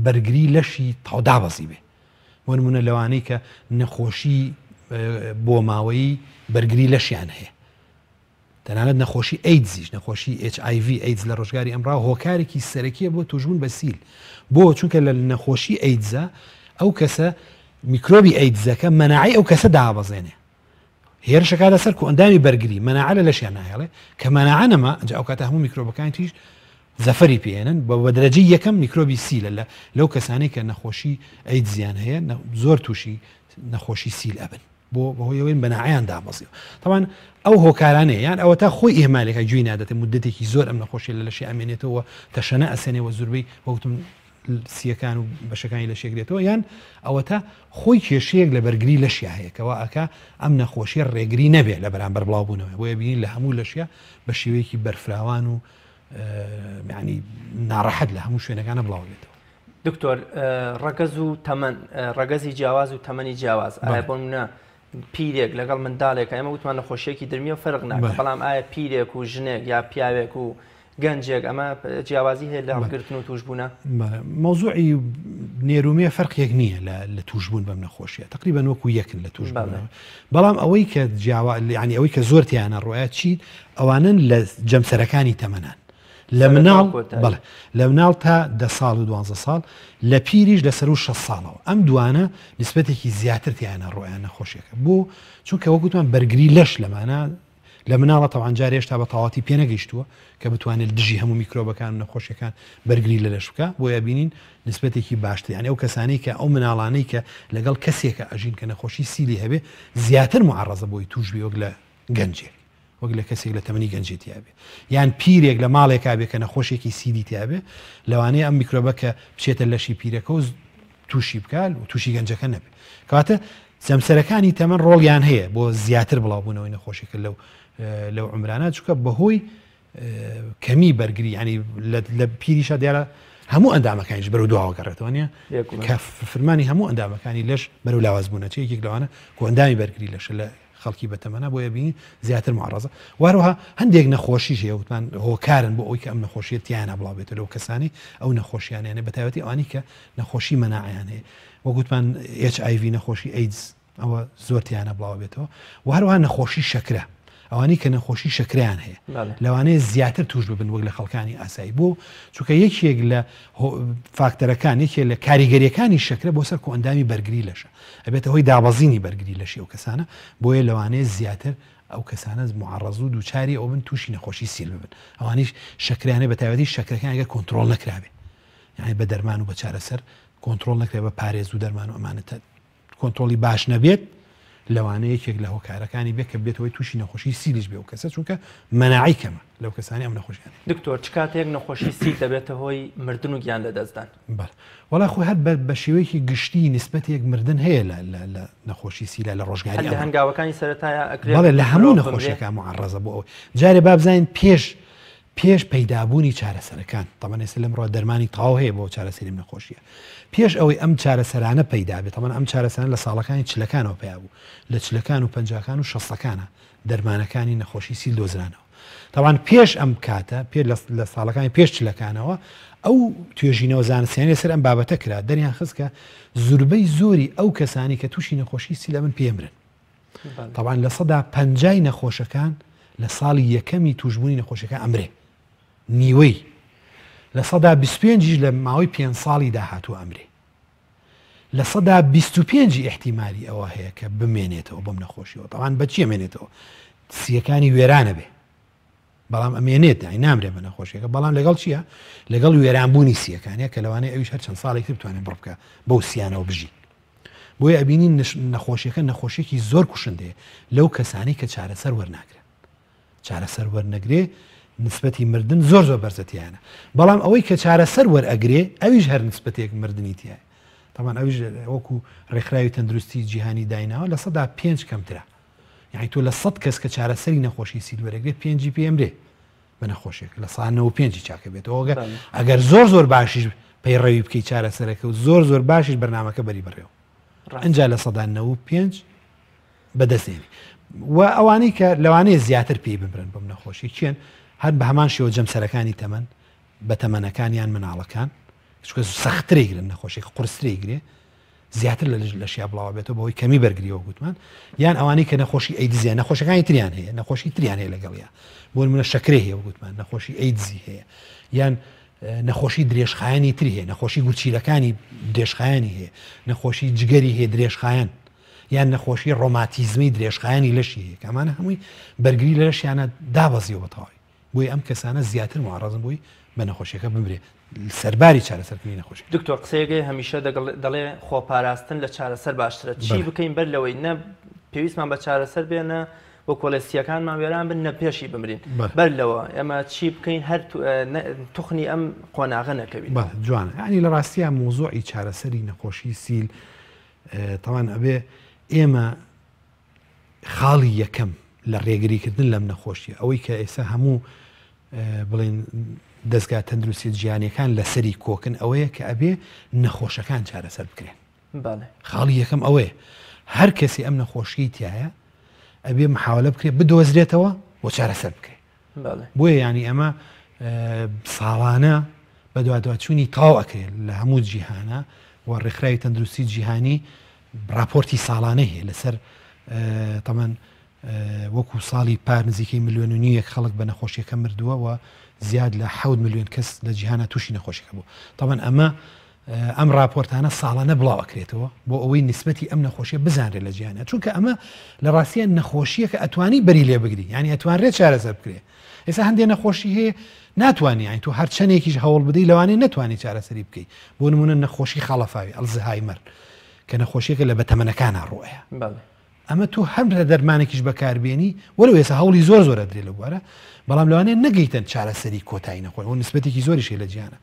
Speaker 2: بەرگری لەشی تاودابەزی بێ بۆ نمونە لەوانەی کە نەخۆشی بۆماوەیی بەرگری لەشیان هەیە تەنانەت نەخۆشی ئەیدزیش، نەخۆشی HIV ئەیدز لە ڕۆژگاری ئەمڕا هۆکارێکی سەرەکیە بۆ توشبوون بە سیل. بۆ؟ چونکە لە نەخۆشی ئەیدزا ئەو کەسە میکرۆبی ئەیدزەکە مەناعەی ئەو کەسە دابەزێنێ. هێرش ئەکاتە سەر کۆئەندامی بەرگری، مەناعە لە لەشیان ناهێڵێ، کە مەناعە نەما ئەنجا ئەو کاتە هەموو میکرۆبەکانی تریش زەفەری پێێنن بە بە دەرەجەی یەکەم میکرۆبی سیلە لە لەو کەسانەی کە نەخۆشی ئەیدزیان هەیە زۆر تووشی نەخۆشی سیل ئەبن. بۆ بەهۆی ئەوەی مەناعەیان دابەزیوە تەوان ئەو هۆکارانەیە یان ئەوە تا خۆی ئیهمالێکە گوێی نادەتێ مدەتێکی زۆر ئەم نەخۆشی لە لەشی ئەمێنێتەوە تەشەنە ئەسێنێەوە زوربەی وەکتم سیەکان و بەشەکانی لە شێگرێتەوە یان ئەوەتا خۆی کێشەیەک لە بەرگری لەشیا هەیە کەوا ئەکا ئەم نەخۆشیە ڕێگری نەبێت لە بەرامبەر بڵاوبوونەوە بۆیە بینین لە هەموو لەشیا بە شێوەیەکی بەرفراوان و ینی ناڕەحەت لە هەموو شوێنەکانە بڵاو بێتەوە.
Speaker 1: دکتۆر ڕەگەز و تەمەن ڕەگەزی جیاواز و تەمەنی جیاواز ئایا بۆ منە پیرێک لەگەڵ منداڵێک ئێمە وتمان نەخۆشیەکی درمیە فەرق ناکە بەڵام ئایا پیرێک و ژنێک یا پیاوێک و گەنجێک ئەمە جیاوازی هەیە لە هەڵگرتن و توشبوونە؟
Speaker 2: مەوزوعی نێرومێ فەرقێک نییە لە توشبوون بەم نەخۆشیە تقریبا وەکو یەکن لە توشبوون بەڵام ئەوەی کە جیاوا یعنی ئەوەی کە زۆر تیانە ڕۆیە چی ئەوانن لە جەمسەرەکانی تەمەنان لە مناڵ بەڵێ لە مناڵ تا دە ساڵ و دوانزە ساڵ لە پیریش لە سەرو شەست ساڵەوە ئەم دوانە نسبەتێکی زیاتر تیانە ڕۆیان نەخۆشیەکە بۆ چونکە وەکوتمان بەرگری لەش لەمانە لە مناڵە تەوان جار هێشتا بە تەواتی پێ نەگەیشتووە کە بتوانێت دژی هەموو میکرۆبەکان و نەخۆشیەکان بەرگری لە لەش بکە بۆیە بینین نسبەتێکی باشتر یعنی ئەو کەسانی کە ئەو مناڵانەی کە لەگەڵ کەسێکە ئەژین کە نەخۆشی سیلی هەبێ زیاتر معرەزە بۆی توش بێ وەک لە گەنجێک وەک لە کەسێک لە تەمەنی گەنجێتیا بێ یان پیرێک لە ماڵێکا بێ کە نەخۆشێکی سیلی تیا بێ لەوانەیە ئەم میکرۆبە کە بچێتە لەشی پیرەکە و تووشی بکات و تووشی گەنجەکە نەبێ کەواتە جەمسەرەکانی تەمەن ڕۆڵیان هەیە بۆ زیاتر بڵاوبوونەوەی نەخۆشیەکە لەو لەو عمرانە چونکە بەهۆی کەمی بەرگری ینی لە پیریشە دیارە هەموو ئەندامەکانیش بەرەو دواوە گەڕێتەوە نیە کە فرمانی هەموو ئەندامەکانی لەش بەرەو لاواز بوونە چ یەکێک لەوانە کۆئەندامی بەرگری لەشە لە خەڵکی بەتەمەنە بۆیە بینین زیاتر معڕەزە وهەروەها هەندێک نەخۆشیش هەیە وتمان هۆکارن بۆ ئەوەی کە ئەم نەخۆشیە تیانە بڵاو بێتەوە لەو کەسانی ئەو نەخۆشیانیانە بە تایبەتی ئەوانی کە نەخۆشی مەناعیان هەیە وەک وتمان HIV نەخۆشی ئەیدز ئەوە زۆر تیانە بڵاو بێتەوە و هەروەها نەخۆشی شەکرە ئەوانەی کە نەخۆشی شەکریان هەیە لەوانەیە زیاتر توش ببن وەک لە خەڵکانی ئاسایی بۆ چونکە یەکێک لە فاکتەرەکان یەکێک لە کاریگەریەکانی شەکرە بۆ سەر کۆئەندامی بەرگری لەشە ئەبێتە هۆی دابەزینی بەرگری لەشی ئەو کەسانە بۆیە لەوانەیە زیاتر ئەو کەسانە معڕەز و دووچاری ئەو بن تووشی نەخۆشی سیل ببن ئەوانیش شەکریانە بە تایبەتی شەکرەکان ئەگەر کۆنترۆڵ نەکرابێ یعنی بە دەرمان و بە چارەسەر کۆنترۆڵ نەکرێت بە پارێز و دەرمان و ئەمانەتە کۆنترۆڵی باش نەبێت لەوانەیە یەکێک لە هۆکارەکانی بێت کە بێتە هۆی تووشی نەخۆشی سیلیش بێ ئەو کەسە چونکە مەناعەی کەمە لەو کەسانی ئەم نەخۆشیانە.
Speaker 1: دکتۆر چ کاتێک نەخۆشی سیل دەبێتە هۆی مردن و گیان لەدەستدان؟
Speaker 2: بەڵێ وەڵا خۆ هەر بە شێوەیەکی گشتی نیسبەتێک مردن هەیە لە لە لە نەخۆشی سیلا لە ڕۆژگاری
Speaker 1: هەر لە هەنگاوەکانی سەرەتایا ئەکرێت
Speaker 2: بەڵێ لە هەموو نەخۆشیەکان معڕەزە بۆ ئەوەی جارێ با بزانین پێش پێش پەیدابوونی چارەسەرەکان، تەبعەن ئێستا لەمڕۆ دەرمانی تەواو هەیە بۆ چارەسەری ئەم نەخۆشییە، پێش ئەوەی ئەم چارەسەرانە پەیدا بێت، تەبعەن ئەم چارەسەرانە لە ساڵەکانی چلەکانەوە پەیا بوو، لە چلەکان و پەنجاکان و شەستەکانا دەرمانەکانی نەخۆشی سیل دۆزرانەوە. تەبعەن پێش ئەم کاتە، پێ لە ساڵەکانی پێش چلەکانەوە ئەو توێژینەوە زانستیانەی لەسەر ئەم بابەتە کرا، دەریانخست کە زوربەی زۆری ئەو کەسانەی کە تووشی نەخۆشی سیل ئەبن پێمرن. تەبعەن 50% نەخۆشەکان لە ساڵی یەکەمی توشبوونی نەخۆشیەکە ئەمرێ نیوەی 25% یش لە ماوەی پێ ساڵی داهاتوو ئەمرێ 25% احتیمالی ئەوە هەیە کە بمێنێتەوە بەم نەخۆشیەوە تەوان بەچی ئەمێنێتەوە سیەکانی وێرانە بێ بەڵام ئەمێنێت یانی نامرێ بە نەخۆشیەکە بەڵام لەگەڵ چییە لەگەڵ وێرانبوونی سیەکانە کە لەوانەیە ئەویش هەر چەند ساڵێک تر بتوانێت بڕ بکە بەو سیانەوە بژی بۆیە ئەبینین نەخۆشیەکە نەخۆشیەکی زۆر کوشندەیە لەو کەسانی کە چارەسەر وەرناگرن چارەسەر وەرنەگرێ نسبەتی مردن زۆر زۆر بەرزەتیانە بەڵام ئەوەی کە چارەسەر وەرئەگرێ ئەویش هەر نسبەتێک مردنی تایە تەمان ئەویش وەکو ڕێکخراوی تەندروستی جیهانی دایناوە 5% کەمترە یعنی تۆ لە 100 کەس کە چارەسەری نەخۆشی سیل وەرەگرێت پێنجی پێمرێ بە نەخۆشیەکە 95% چاکە بێتەوە ئەگەر زۆر زۆر باشیش پەیڕەوی بکەی چارەسەرەکە و زۆر زۆر باشیش بەرنامەکە بەری بەڕێوە ئەجا 95% بەدەست دێنی و ئەوانەی کە لەوانەیە زیاتر پێی بمرن بەم نەخۆشی کێن؟ هەر بە هەمان شێوە جەمسەرەکانی تەمەن بە تەمەنەکان یان مناڵەکان چونکە سەختتری گرن نەخۆشیەکە قورستری گرێ زیاتر لە لەشیا بڵاوە بێتەوە بەهۆی کەمی بەرگریەوە گوتمان یان ئەوانەی کە نەخۆشی ئەیدزیان نەخۆشەکانی تریان هەیە نەخۆشی تریان هەیە لەگەڵیا بۆ نمونە شەکرەی هەیە گوتمان نەخۆشی ئەیدزی هەیە یان نەخۆشی درێژخایەنی تری هەیە نەخۆشی گورچیلەکانی درێژخایەنی هەیە نەخۆشی جگەری هەیە درێژخایەن یان نەخۆشی ڕۆماتیزمی درێژخایەنی لەشی هەیە کە ئەمانە هەمووی بەرگری لە لەشیانە دابەزیوە بە تەواوی بۆیە ئەم کەسانە زیاتر معرەزن بۆی بە نەخۆشیەکە بمرێ سەرباری چارەسەرکردنی نەخۆشی.
Speaker 1: دکتۆر قسەیەک هەیە هەمیشە دەڵێ خۆپاراستن لە چارەسەر باشترە چی بکەین بەر لەوەی نە پێویستمان بە چارەسەر بێ نە وەکۆڵێ سیەکانمان وێران بن نە پێشی بمرین بەر لەوە ئێمە چی بکەین هەر توخنی ئەم قۆناغە نەکەوین.
Speaker 2: جوانە یانی لە ڕاستیا مەوزوعی چارەسەری نەخۆشی سیل تاوان ئەبێ ئێمە خاڵی یەکەم لە ڕێگریکردن لەم نەخۆشیە ئەوەی کە ئێستا هەموو بڵێن دەستگا تەندروستی جیانەکان لەسەری کۆکن ئەوەیە کە ئەبێ نەخۆشەکان چارەسەر بکرێن خاڵی یەکەم ئەوەیە هەر کەسی ئەم نەخۆشیی تایە ئەبێ محاولە بکرێت بدۆزرێتەوە بۆ چارەسەر بکرێت بۆیە یانی ئەمە ساڵانە بەدوادواچوونی تەواو ئەکرێت لە هەموو جیهانە و ڕێکخراوی تەندروستی جیهانی راپۆرتی ساڵانە هەیە لەسەر تەمان وەکو ساڵی پار نزیکەی ملیۆن و نیوێک خەڵک بە نەخۆشیەکە مردووە و زیاد لە حەوت ملیۆن کەس لە جیهانە تووشی نەخۆشیەکە بوو تەمان ئەمە ئەم ڕاپۆرتانە ساڵانە بڵاو ئەکرێتەوە بۆ ئەوەی نیسبەتی ئەم نەخۆشیە بزانرێت لە جیهانە چونکە ئەمە لە ڕاستیە نەخۆشیەکە ئەتوانی بەری لێ بگری یعنی ئەتوانرێت چارەسەر بکرێت ئێستا هەندێک نەخۆشی هەیە ناتوانانی یعنی تۆ هەر چەندێکیش هەوڵ بدەی لەوانەیە نەتوانی چارەسەری بکەیت بۆ نمونە نەخۆشی خەڵەفاوی ئەلزهایمەر کە نەخۆشیەکە لە بەتەمەنەکانە ڕوئەیە ئەمە تۆ هەر دەرمانێکیش بەکاربێنی وەلو ئێستا هەوڵی زۆر زۆر ئەدرێ لەو بوارە بەڵام لەوانەیە نەگەیتە چارەسەری کۆتایی نەخۆش و نسبەتێکی زۆریش هەیە لە جیهانە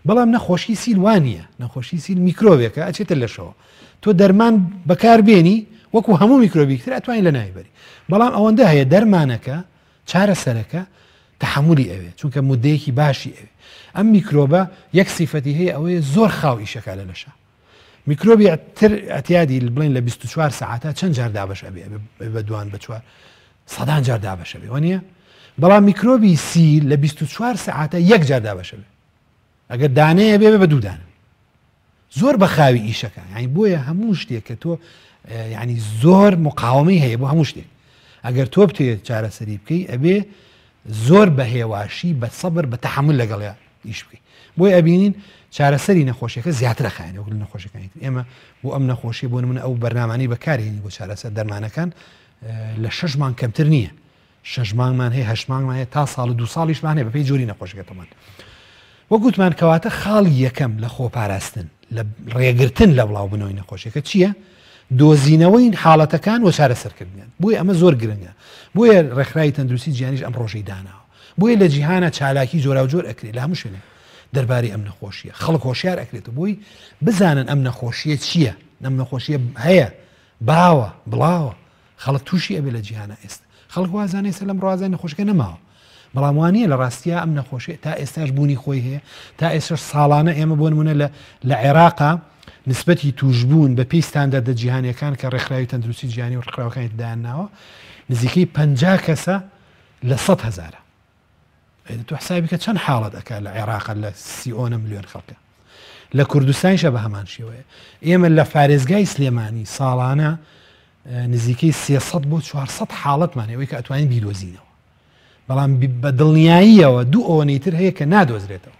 Speaker 2: بەڵام نەخۆشی سیل وانە نەخۆشی سیل میکرۆبێکە ئەچێتە لەشەوە تۆ دەرمان بەکاربێنی وەکو هەموو میکرۆبیک تر ئەتوانین لە ناوی بەری بەڵام ئەوەندە هەیە دەرمانەکە چارەسەرەکە تەحەمولی ئەوێ چونکە مدەیەکی باشی ئەوێ ئەم میکرۆبە یەک سیفەتی هەیە ئەوەیە زۆر خاو ئیشەکە لە لەشە میکرۆبی تر ئەتیادی بڵێن لە 24 سەعاتا چەند جار دابەش ئەبێ ئەبێ بە دوان بە چوار سەدان جار دابەش ئەبێ وەنیە بەڵام میکرۆبی سی لە 24 سەعاتە یەک جار دابەش ئەبێ ئەگەر دانەیە بێ بە دوو دانە زۆر بە خاوی ئیشەکە یعنی بۆیە هەموو شتێک کە تۆ یعنی زۆر مقاومەی هەیە بۆ هەموو شتێک ئەگەر تۆ بتەوێت چارەسەری بکەی ئەبێ زۆر بە هێواشی بە سەبر بە تەحەمول لەگەڵیا ئیش بکەی بۆیە ئەبینین چارەسەری نەخۆشیەکە زیاترە خایەنە وەک لە نەخۆشیەکانی تر ئێمە بۆ ئەم نەخۆشی بۆ نمونە ئەو بەرنامانەی بەکارهێنی بۆ چارەسەر دەرمانەکان لە شەش مانگ کەمتر نییە شەش مانگمان هەیە هەشت مانگمان هەیە تا ساڵ و دوو ساڵیشمان هەیە بەپێی جۆری نەخۆشیەکە تەمان وەک گوتمان کەواتە خاڵی یەکەم لە خۆپاراستن لە ڕێگرتن لە بڵاوبوونەوەی نەخۆشیەکە چییە؟ دۆزینەوەی حاڵەتەکان و چارەسەرکردنیان بۆیە ئەمە زۆر گرنگە بۆیە ڕێکخراوی تەندروستی جیهانیش ئەم ڕۆژەی داناوە بۆیە لە جیهانە چالاکی جۆراوجۆر ئەکرێت لە هەموو شوێنێک دەربارەی ئەم نەخۆشیە خەڵک هۆشیار ئەکرێت بۆی بزانن ئەم نەخۆشیە چییە ئەم نەخۆشیە هەیە باوە بڵاوە خەڵک تووشی ئەبێ لە جیهانا ئێستا خەڵک وازانێ ئێستا لەم ڕازای نەخۆشەکە نەماوە بەڵام وانە لە ڕاستیا ئەم نەخۆشی تا ئێستاش بوونی خۆی هەیە تا ئێستاش ساڵانە ئێمە بۆ نمونە لە لە عێراقا نسبەتی توشبوون بە پێی ستاندەردە جیهانیەکان کە ڕێکخراوی تەندروستی جیهانی و ڕێکخراوەکانی دایان ناوە نزیکەی 50 کەسە لە 100 هەزارە ئەی تۆ حسابی کە چەند حاڵەت ئەکا لە عێراق لە سیۆنە ملیۆن خەڵکە لە کوردستانیشە بە هەمان شێوەیە ئێمە لە پارێزگای سلێمانی ساڵانە نزیکەی 300 بۆ 400 حاڵەتمان ئەوەی کە ئەتوانین بیدۆزینەوە بەڵام بە دڵنیاییەوە دوو ئەوەنەی تر هەیە کە نادۆزرێتەوە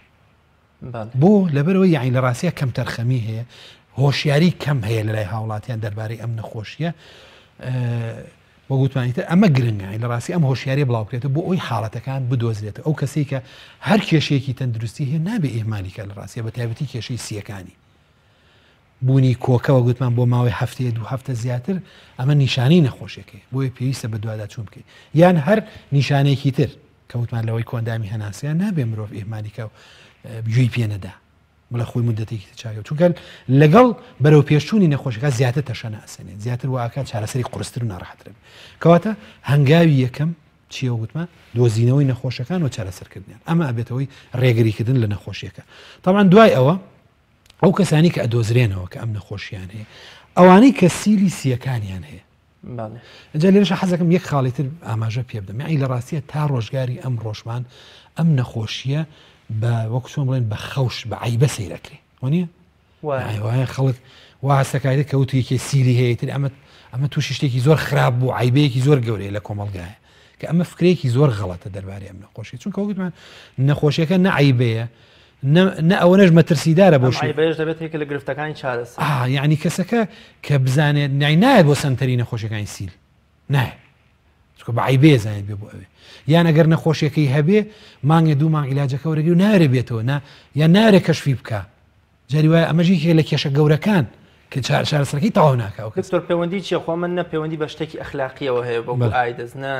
Speaker 2: بۆ لەبەرەوە یعنی لە ڕاستە کەمتەرخەمی هەیە هۆشیاری کەم هەیە لە لای هاوڵاتیان دەربارەی ئەم نەخۆشیە وە گوتمان ئیتر ئەمە گرنگە لە ڕاستی ئەم هۆشیاریە بڵاو بکرێتەوە بۆ ئەوی حاڵەتەکان بدۆزرێتەوە ئەو کەسەی کە هەر کێشەیەکی تەندروستی هەیە نابێ ئیهمالی کە لە ڕاستیە بە تایبەتی کێشەی سیەکانی بوونی کۆکەوە گوتمان بۆ ماوەی هەفتەیە دوو هەفتە زیاتر ئەمە نیشانەی نەخۆشیەکەی بۆیە پێویستە بە دوادا چوون بکەیت یان هەر نیشانەیەکی تر کەوتمان لەوەی کۆندامی هەناسەیان نابێ مرۆڤ ئیهمالی کە گوێی پێ نەدا بڵێ خۆی مدەتێکی تر چاکە چونکە لەگەڵ بەرەو پێشچوونی نەخۆشەکە زیاتر تەشەنە ئەسێنێت زیاتر واکە چارەسەری قورستر و ناڕەحەتر بێت کەواتە هەنگاوی یەکەم چییە وتمان دۆزینەوەی نەخۆشەکان و چارەسەرکردنیان ئەمە ئەبێتەوەی ڕێگریکردن لە نەخۆشیەکە تاوان دوای ئەوە ئەو کەسانی کە ئەدۆزرێنەوە کە ئەم نەخۆشیان هەیە ئەوانەی کە سیلی سیەکانیان هەیە جا لێرەشە حەزەکەم یەک خاڵی تر ئاماژە پێ بدەم یعنی لە ڕاستیە تا ڕۆژگاری ئەم ڕۆژمان ئەم نەخۆشیە بە وەک چۆن بڵێن بە خەوش بە عیبە سەیرەکرێ وانە وایە خەڵک وا هەستەکاری کەوت یەکێ سیلی هەیە تر ئەمە ئەمە تووشی شتێکی زۆر خراپ بوو عیبەیەکی زۆر گەورەیە لە کۆمەلگایە کە ئەمە فکرێکی زۆر غەڵەتە دەربارەی ئەم نەخۆشی چونکە وەکوتمان نەخۆشیەکە نە عیبەیە نە ئەوەنەش مەترسیدارە بۆ
Speaker 1: شێ بەش دەبێت یەکە لە گرفتەکانی چارەسەر
Speaker 2: آه یعنی کەسەکە کە بزانێت نای نایەت بۆ سەنتەری نەخۆشیەکانی سیل نایە چونکە بە عیبێ زانێت بێ بۆ ئەوێ یان ئەگەر نەخۆشیەکەی هەبێ مانگێ دوو مانگ عیلاجەکە وەرەگری و نارێ بێتەوە نا یان نارێ کەشفی بکە جاری وایە ئەمەش یەکێکە لە کێشە گەورەکان کە چارەسەرەکەی تەواو ناکا ئەو کەسە.
Speaker 1: دکتۆر پەیوەندی چیە خۆ ئەمە نە پەیوەندی بە شتێکی ئەخلاقیەوە هەیە وەکو
Speaker 2: بەڵێ.
Speaker 1: ئایدز نە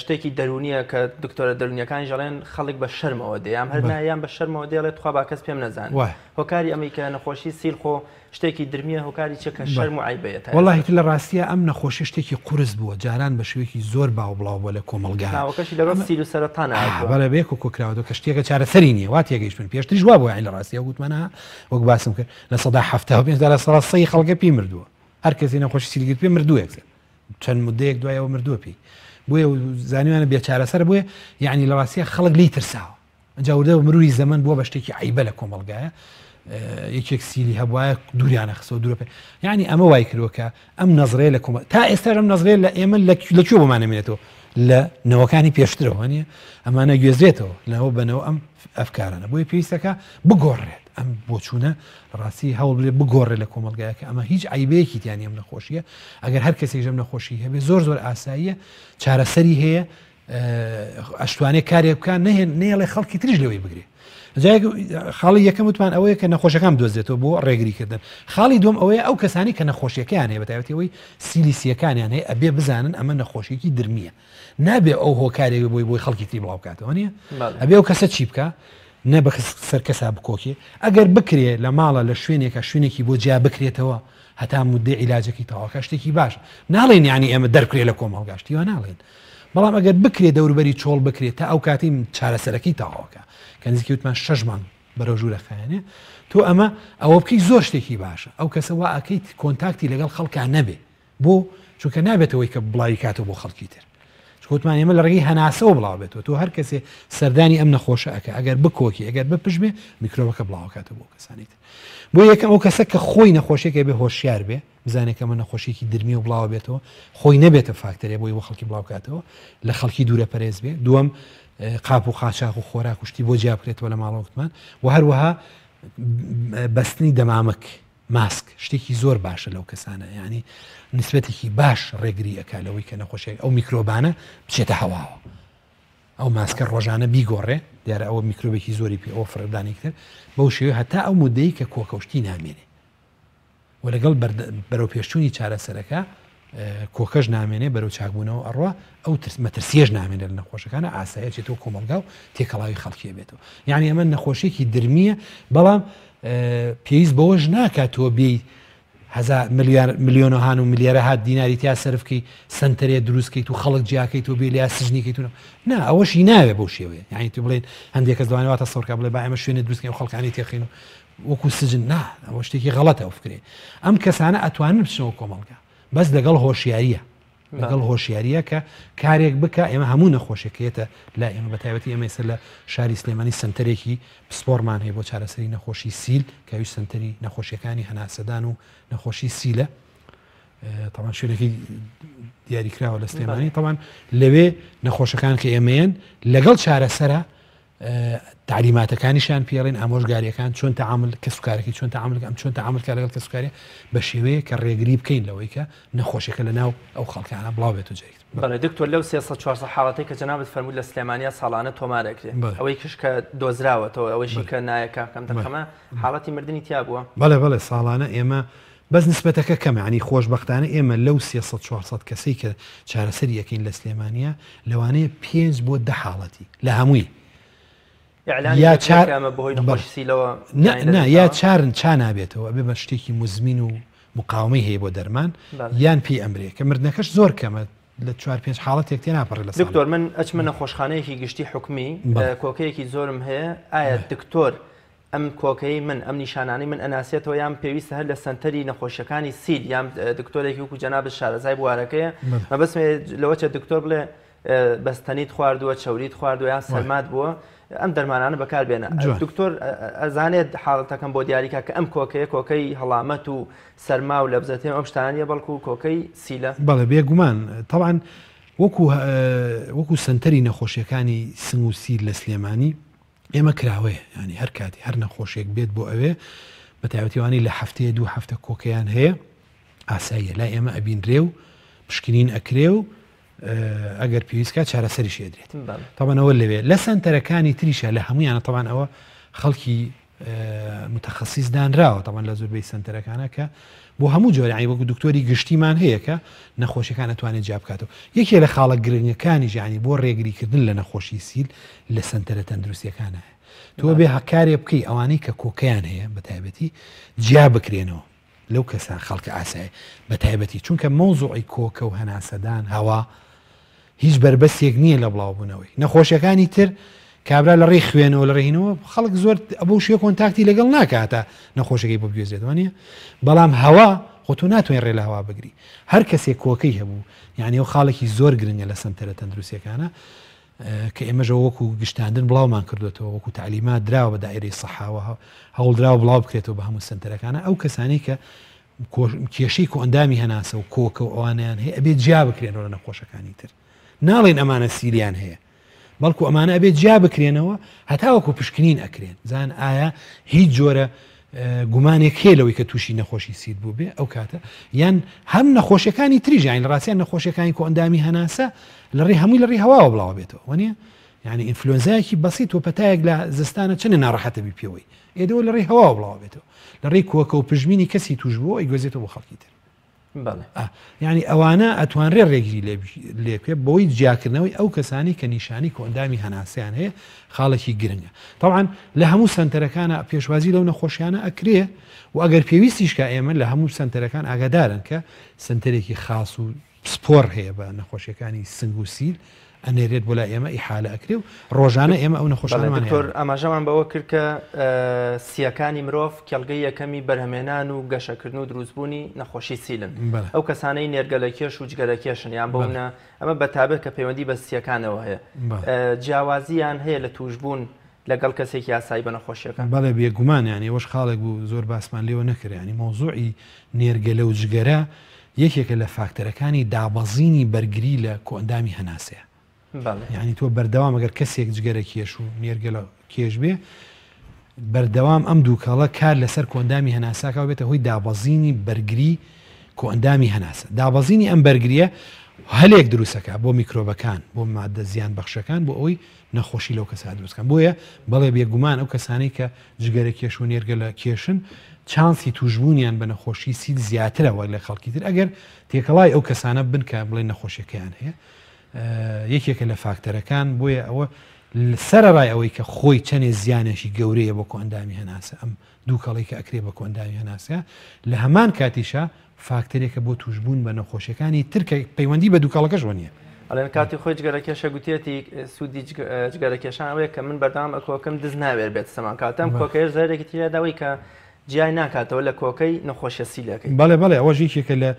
Speaker 1: شتێکی دەروونیە کە دکتۆرە دەروونیەکانیش ئەڵێن خەڵک بە شەرمەوە دێ یان هەر
Speaker 2: بەڵێ.
Speaker 1: نا یان بە شەرمەوە دێ ئەڵێ تخوا با کەس پێم نەزانێ
Speaker 2: وایە.
Speaker 1: هۆکاری ئەمەی کە نەخۆشی سیل خۆ شتێکی درمیە هۆکاری چیە کە
Speaker 2: بەڵێ.
Speaker 1: شەرم و عەیبەیە تا
Speaker 2: وەڵاهی
Speaker 1: ئێستا؟
Speaker 2: تر لە ڕاستیا ئەم نەخۆشیە شتێکی قورس بووە جاران بە شێوەیەکی زۆر باو بڵاو بووە لە کۆمەڵگا
Speaker 1: ناوەکەشی لەگەڵ
Speaker 2: ئەمە
Speaker 1: سیل و سەرەتان
Speaker 2: ئا
Speaker 1: هاتووە.
Speaker 2: بەڵێ بەیەکەوە کۆکراوەتەوە کە شتێکە چارەسەری نییە وا تێگەیشتوون پێشتریش وا بووە یانی لە ڕاستیا وتمان ها وەک باسم کرد 75% تا 100% خەڵکە پێی مردووە هەر کەسی نەخۆشی سیل گرت پێ مردووە یەکسەر چەند مدەیەک دوای ئەوە مردووە پێی بۆیە زانیوانە بێچارەسەر بۆیە یعنی لە ڕاستیە خەڵک لی ترساوە ئەجا وردە مروری زەمەن بووە بە شتێکی عیبە لە کۆمەڵگایە یەکێک سیلی هەبواە دووریانە خسەوە دوورە پێ یعنی ئەمە وای کردووە کە ئەم نەزرەیە لە کۆمە تا ئێستا ئەم نەزرەیە لە ئێمە لە کوێ بۆمان نەمێنێتەوە لە نەوەکانی پێشترەوە نیە ئەمانە گوێزرێتەوە لەوە بەنەوە ئەم ئەفکارانە بۆیە پێویستەکە بگۆڕێت ئەم بۆچوونە ڕاستی هەوڵ بێ بگۆڕێت لە کۆمەلگایەکە ئەمە هیچ عیبەیەکی تیانی ئەم نەخۆشیە ئەگەر هەر کەسێک ئەم نەخۆشی هەبێ زۆر زۆر ئاساییە چارەسەری هەیە ئەشتوانێ کارێک بکە نهێن نێڵێ خەڵکی تریش لەوەی بگرێ خاڵی یەکەم وتمان ئەوەیە کە نەخۆشەکان بدۆزێتەوە بۆ ڕێگریکردن خاڵی دوم ئەوەیە ئەو کەسانی کە نەخۆشیەکەیان هەیە بەتایبەتی ئەوەی سیلیسیەکانیان هەیە ئەبێ بزانن ئەمە نەخۆشیێکی درمیە نابێ ئەو هۆکارێک بۆی بۆی خەڵکی تری بڵاو بکاتەوە نیە ئەبێ ئەو کەسە چی بکە نە بە سەر کەسا بکۆکێ ئەگەر بکرێ لە ماڵە لە شوێنێکە شوێنێکی بۆ جیا بکرێتەوە هەتا مدەی عیلاجەکەی تەواوکە شتێکی باش ناڵێن یعنی ئێمە دەرکرێ لە کۆمەڵگا شتی وا ناڵێن بەڵام ئەگەر بکرێ دەوروبەری چۆڵ بکرێت تا ئەو کاتی چارەسەرەکەی تەواوکە کە نزیکی وتمان شەش مانگ بەرەو ژوورە خایەنێ تۆ ئەمە ئەوە بکەی زۆر شتێکی باشە ئەو کەسە وا ئەکەیت contact ی لەگەڵ خەڵکا نەبێ بۆ؟ چونکە نابێتەوەی کە بڵاوی کاتەوە بۆ خەڵکی تر چکوتمان ئێمە لە ڕێگەی هەناسەوە بڵاو بێتەوە تۆ هەر کەسێ سەردانی ئەم نەخۆشە ئەکە ئەگەر بکۆکی ئەگەر بپژمێ میکرۆبەکە بڵاوکاتەوە بۆ کەسانی تر بۆ یەکەم ئەو کەسە کە خۆی نەخۆشیەکە بێ هۆشیار بێ بزانێت کە ئەمە نەخۆشیێکی درمی و بڵاوە بێتەوە خۆی نەبێتە فاکتەرێ بۆی بۆ خەڵکی بڵاو کاتەوە لە خەڵکی دوورە پەرێز بێ دووەم قاپ و قاچاخ و خۆراک و شتی بۆ جیا بکرێتەوە لە ماڵەوەتمان و هەروەها بەستنی دەمامک ماسک شتێکی زۆر باشە لەو کەسانە یعنی نسبەتێکی باش ڕێگری ئەک لەوەی کە نەخۆشیێک ئەو میکرۆبانە بچێتە هەواوە ئەو ماسکە ڕۆژانە بیگۆڕێ دیارە ئەوە میکرۆبێکی زۆری پێ ئەوە فڕێدانی تر بەو شێوەیە هەتا ئەو مدەی کە کۆکەوشتی نامێنێ و لەگەڵ بەرەوپێشچوونی چارەسەرەکە کۆکەش نامێنێ بەرەو چاکبوونەوە ئەڕوا ئەو مەترسیەش نامێنێت لە نەخۆشەکانە ئاسایە چێتەوە کۆمەڵگا و تێکەڵاوی خەڵکی بێتەوە یعنی ئەمە نەخۆشیێکی درمیە بەڵام پێویست بەوەش ناکات تۆ بێی هەزار ملیار ملیۆنەهان و ملیارەها دیناری تیا سەرف کەی سەنتەرێ دروست کەیت و خەڵک جیاکەیت و بێ لیا سجنی کەیت و نا ئەوەشی ناوێ بەو شێوەیە یعنی تو بڵێن هەندێک کەس لەوانەیە وا تەسەور کە بڵێ با ئێمە شوێنێ دروست کەین و خەڵکانی تێخین و وەکو سجن نا ئەوە شتێکی غەڵەتە ئەو فکرەیە ئەم کەسانە ئەتوانن بچنەوە کۆمەڵگا بەس لەگەڵ هۆشیاریە لەگەڵ هۆشیاریە کە کارێک بکە ئێمە هەموو نەخۆشیەکەیەتە لا ئێمە بە تایبەتی ئێمە ئێستا لە شاری سلێمانی سنتەرێکی پسپۆڕمان هەیە بۆ چارەسەری نەخۆشی سیل کە ئەویش سنتەری نەخۆشیەکانی هەناسەدان و نەخۆشی سیلە تەوان شوێنێکی دیاریکراوە لە سلێمانی تەوان لەوێ نەخۆشەکان کە ئێمەیەن لەگەڵ چارەسەرە تەعلیماتەکانیشیان پێڵێن ئامۆژگاریەکان چۆن تەعامل کەسوکارەکەی چۆن تەعامل ئەم چۆن تەعامل کە لەگەڵ کەسوکاری بە شێوەیە کە ڕێگری بکەین لەوەی کە نەخۆشیەکە لە ناو ئەو خەڵکانە بڵاو بێت و جێگیر
Speaker 1: بەڵێ دکتۆر لەو 300 400 حاڵەتەی کە جەنابت فەرمووت لە سلێمانیا ساڵانە تۆمار ئەکرێ ئەوەی کش کە دۆزراوەتەوە ئەوەیشی کە نایەکە کەم تەرخەمە حاڵەتی مردنی تیا بووە؟
Speaker 2: بەڵێ بەڵێ ساڵانە ئێمە بەس نسبەتەکە کەمە یانی خۆشبەختانە ئێمە لەو 300 400 کەسەی کە چارەسەری ئەکەین لە سلێمانیا لەوانەیە پێنج بۆ دە حاڵەتی لە هەمووی یا چار نا یا چارن چا نابێتەوە ئەبێ بە شتێکی مزمین و مقاومەی هەیە بۆ دەرمان یان پێی ئەمرێ کە مردنەکەش زۆر کەمە لە چوار پێنج حاڵەتێک تێ ناپەڕێ لە
Speaker 1: دکتۆر من ئەچمە نەخۆشخانەیەکی گشتی حکومی کۆکەیەکی زۆرم هەیە ئایا دکتۆر ئەم کۆکەی من ئەم نیشانانەی من ئەناسێتەوە یان پێویستە هەر لە سەنتەری نەخۆشیەکانی سیل یان دکتۆرێکی وەکو جەنابت شارەزای بوارەکەیە مەبەستم لەوە چێ دکتۆر بڵێ بەستەنیت خواردووە چەوریت خواردووە یان سەرمات بووە ئەم دەرمانانە بەکار بێنە دکتۆر ئەزانێت حاڵەتەکەم بۆ دیاریکا کە ئەم کۆکەیە کۆکەی هەڵامەت و سەرما و لەبزەتێ ئەم شتانە بەڵکو کۆکەی سیلە.
Speaker 2: بەڵێ بێگومان تەبعەن وەکو وەکو سەنتەری نەخۆشیەکانی سنگ و سیل لە سلێمانی ئێمە کراوەیە یانی هەر کاتی هەر نەخۆشێک بێت بۆ ئەوێ بە تایبەتی وانەی لە هەفتەیە دوو هەفتە کۆکەیان هەیە ئاساییە لای ئێمە ئەبینرێ و پشکنین ئەکرێ و ئەگەر پێویستکە چارەسەریش ئەدرێت تەبەنەوە لەوێ لە سەنتەرەکانی تریشە لە هەمویانە تەوان ئەوە خەڵکی متخصیص دانراوە تەبعەن لە زۆربەی سەنتەرەکانە کە بۆ هەموو جۆرە یانی وەکو دکتۆری گشتیمان هەیە کە نەخۆشیەکان ئەتوانێت جیا بکاتەوە یەکێ لە خاڵە گرنگەکانیش یانی بۆ ڕێگریکردن لە نەخۆشی سیل لە سەنتەرە تەندروستیەکانە تۆ بێ هەکارێ بکەی ئەوانەی کە کۆکەیان هەیە بە تایبەتی جیا بکرێنەوە لەو کەسان خەڵکە ئاسایە بە تایبەتی چونکە مەوزوعی کۆکە و هەناسەدان هەوا هیچ بەربەستێک نییە لە بڵاوبوونەوەی نەخۆشیەکانی تر کابرا لە ڕێی خوێنەوە لە ڕێهینەوە خەڵک زۆر ئەبوو شێ کۆنتاکتی لەگەڵ ناکاتە نەخۆشەکەی بۆ بگوێزێتەوە نیە بەڵام هەوا خۆ تۆ ناتوانین ڕێ لە هەوا بگری هەر کەسێک کۆکەی هەبوو یعنی ئەو خاڵێکی زۆر گرنگە لە سەنتەرە تەندروستیەکانە کە ئێمەژەوە وەکو گشتاندن بڵاومان کردوێتەوە وەکو تعلیمات دراوە بە دایرەی سەحاوە هەوڵدراوە بڵاو بکرێتەوە بە هەموو سنتەرەکانە ئەو کەسانی کە کێشەی کۆئەندامی هەناسە و کۆکە و ئەوانەیان هەیە ئەبێ جیا بکرێنەوە لە نەخۆشەکانی تر ناڵێن ئەمانە سیلیان هەیە بەڵکو ئەمانە ئەبێ جیا بکرێنەوە هەتاوەکو پشکنین ئەکرێن زان ئایا هیچ جۆرە گومانێک هەیە لەوەی کە تووشی نەخۆشی سیل بوو بێ ئەو کاتە یان هەم نەخۆشیەکانی تریش یان لە ڕاستیان نەخۆشیەکانی کۆئەندامی هەناسە لە ڕێ هەمووی لە ڕێی هەواوە بڵاوە بێتەوە وەنیە یعنی ئینفلۆنزایەکی بەسیت و پەتایەک لە زستانە چەندە ناڕەحەتە بی پێوەی ئێدەوە لە ڕێی هەواوە بڵاوە بێتەوە لە ڕێی کۆکە و پژمینی کەسی توش بووە ئەیگوێزێتەوە بۆ خەڵکی تر.
Speaker 1: بەڵێ.
Speaker 2: یانی ئەوانە ئەتوانرێ ڕێگری لێ بکرێت بەوەی جیاکردنەوەی ئەو کەسانی کە نیشانی کۆئەندامی هەناسەیان هەیە خاڵێکی گرنگە. تەبعەن لە هەموو سەنتەرەکانە پێشوازی لەو نەخۆشیانە ئەکرێ و ئەگەر پێویستیش کا ئێمە لە هەموو سەنتەرەکان ئاگادارن کە سەنتەرێکی خاص و پسپۆڕ هەیە بە نەخۆشیەکانی سنگ و سیل ئەنێرێت بۆ لای ئێمە ئیحالە ئەکرێ و ڕۆژانە ئێمە ئەو نەخۆشانەمان هەیە.
Speaker 1: دکتۆر ئاماژەمان بەوە کرد کە سییەکانی مرۆڤ کێڵگەی یەکەمی بەرهەمێنان و گەشەکردن و دروستبوونی نەخۆشی سیلن. ئەو کەسانەی نێرگەلەکێش و جگەرەکێشن یان بەونە ئەمە بە تابەت کە پەیوەندی بە سییەکانەوە هەیە جیاوازیان هەیە لە تووشبوون لەگەڵ کەسێکی ئاسایی بە نەخۆشیەکە؟
Speaker 2: بەڵێ بێگومان یانی ئەوەش خاڵێک بوو زۆر باسمان لێوە نەکرد یانی مەوزوعی نێرگەلە و جگەرە یەکێکە لە فاکتەرەکانی دابەزینی بەرگری لە کۆئەندامی هەناسەیە یانی تۆ بەردەوام ئەگەر کەسێک جگەرە کێش و نێرگەلە کێش بێ بەردەوام ئەم دووکەڵە کار لەسەر کۆئەندامی هەناساکە بێتە هۆی دابەزینی بەرگری کۆئەندامی هەناسە دابەزینی ئەم بەرگریە هەلێک دروستەکە بۆ میکرۆبەکان بۆ مادە زیان بەخشەکان بۆ ئەوەی نەخۆشی لەو کەسە دروست کەن بۆیە بەڵێ بێگومان ئەو کەسانەی کە جگەرە کێش و نێرگەلە کێشن چانسی توشبوونیان بە نەخۆشی سیل زیاترە وەک لە خەڵکی تر ئەگەر تێکەڵای ئەو کەسانە بن کە بڵێ نەخۆشیەکەیان هەیە یەکێکە لە فاکتەرەکان بۆیە ئەوە سەرەڕای ئەوەی کە خۆی چەندێ زیانێکی گەورەیە بۆ کۆئەندامی هەناسە ئەم دووکەڵی کە ئەکرێ بە کۆئەندامی هەناسە لە هەمان کاتیشا فاکتەرێکە بۆ تووشبوون بە نەخۆشیەکانی تر کە پەیوەندی بە دووکەڵەکەشەوە نییە.
Speaker 1: ئەڵێن کاتی خۆی جگەرەکێشە گوتیەتی سوودی جگەرەکێشان ئەوەیە کە من بەردەوام ئەکۆکەم دز ناوێر بێت سەمان کاتەم کۆکەیە زەرێکی تیرا داوی کە جیای ناکاتەوە لە کۆکەی نەخۆشیە سیلەکەی.
Speaker 2: بەڵێ بەڵێ ئەوەش یەکێکە لە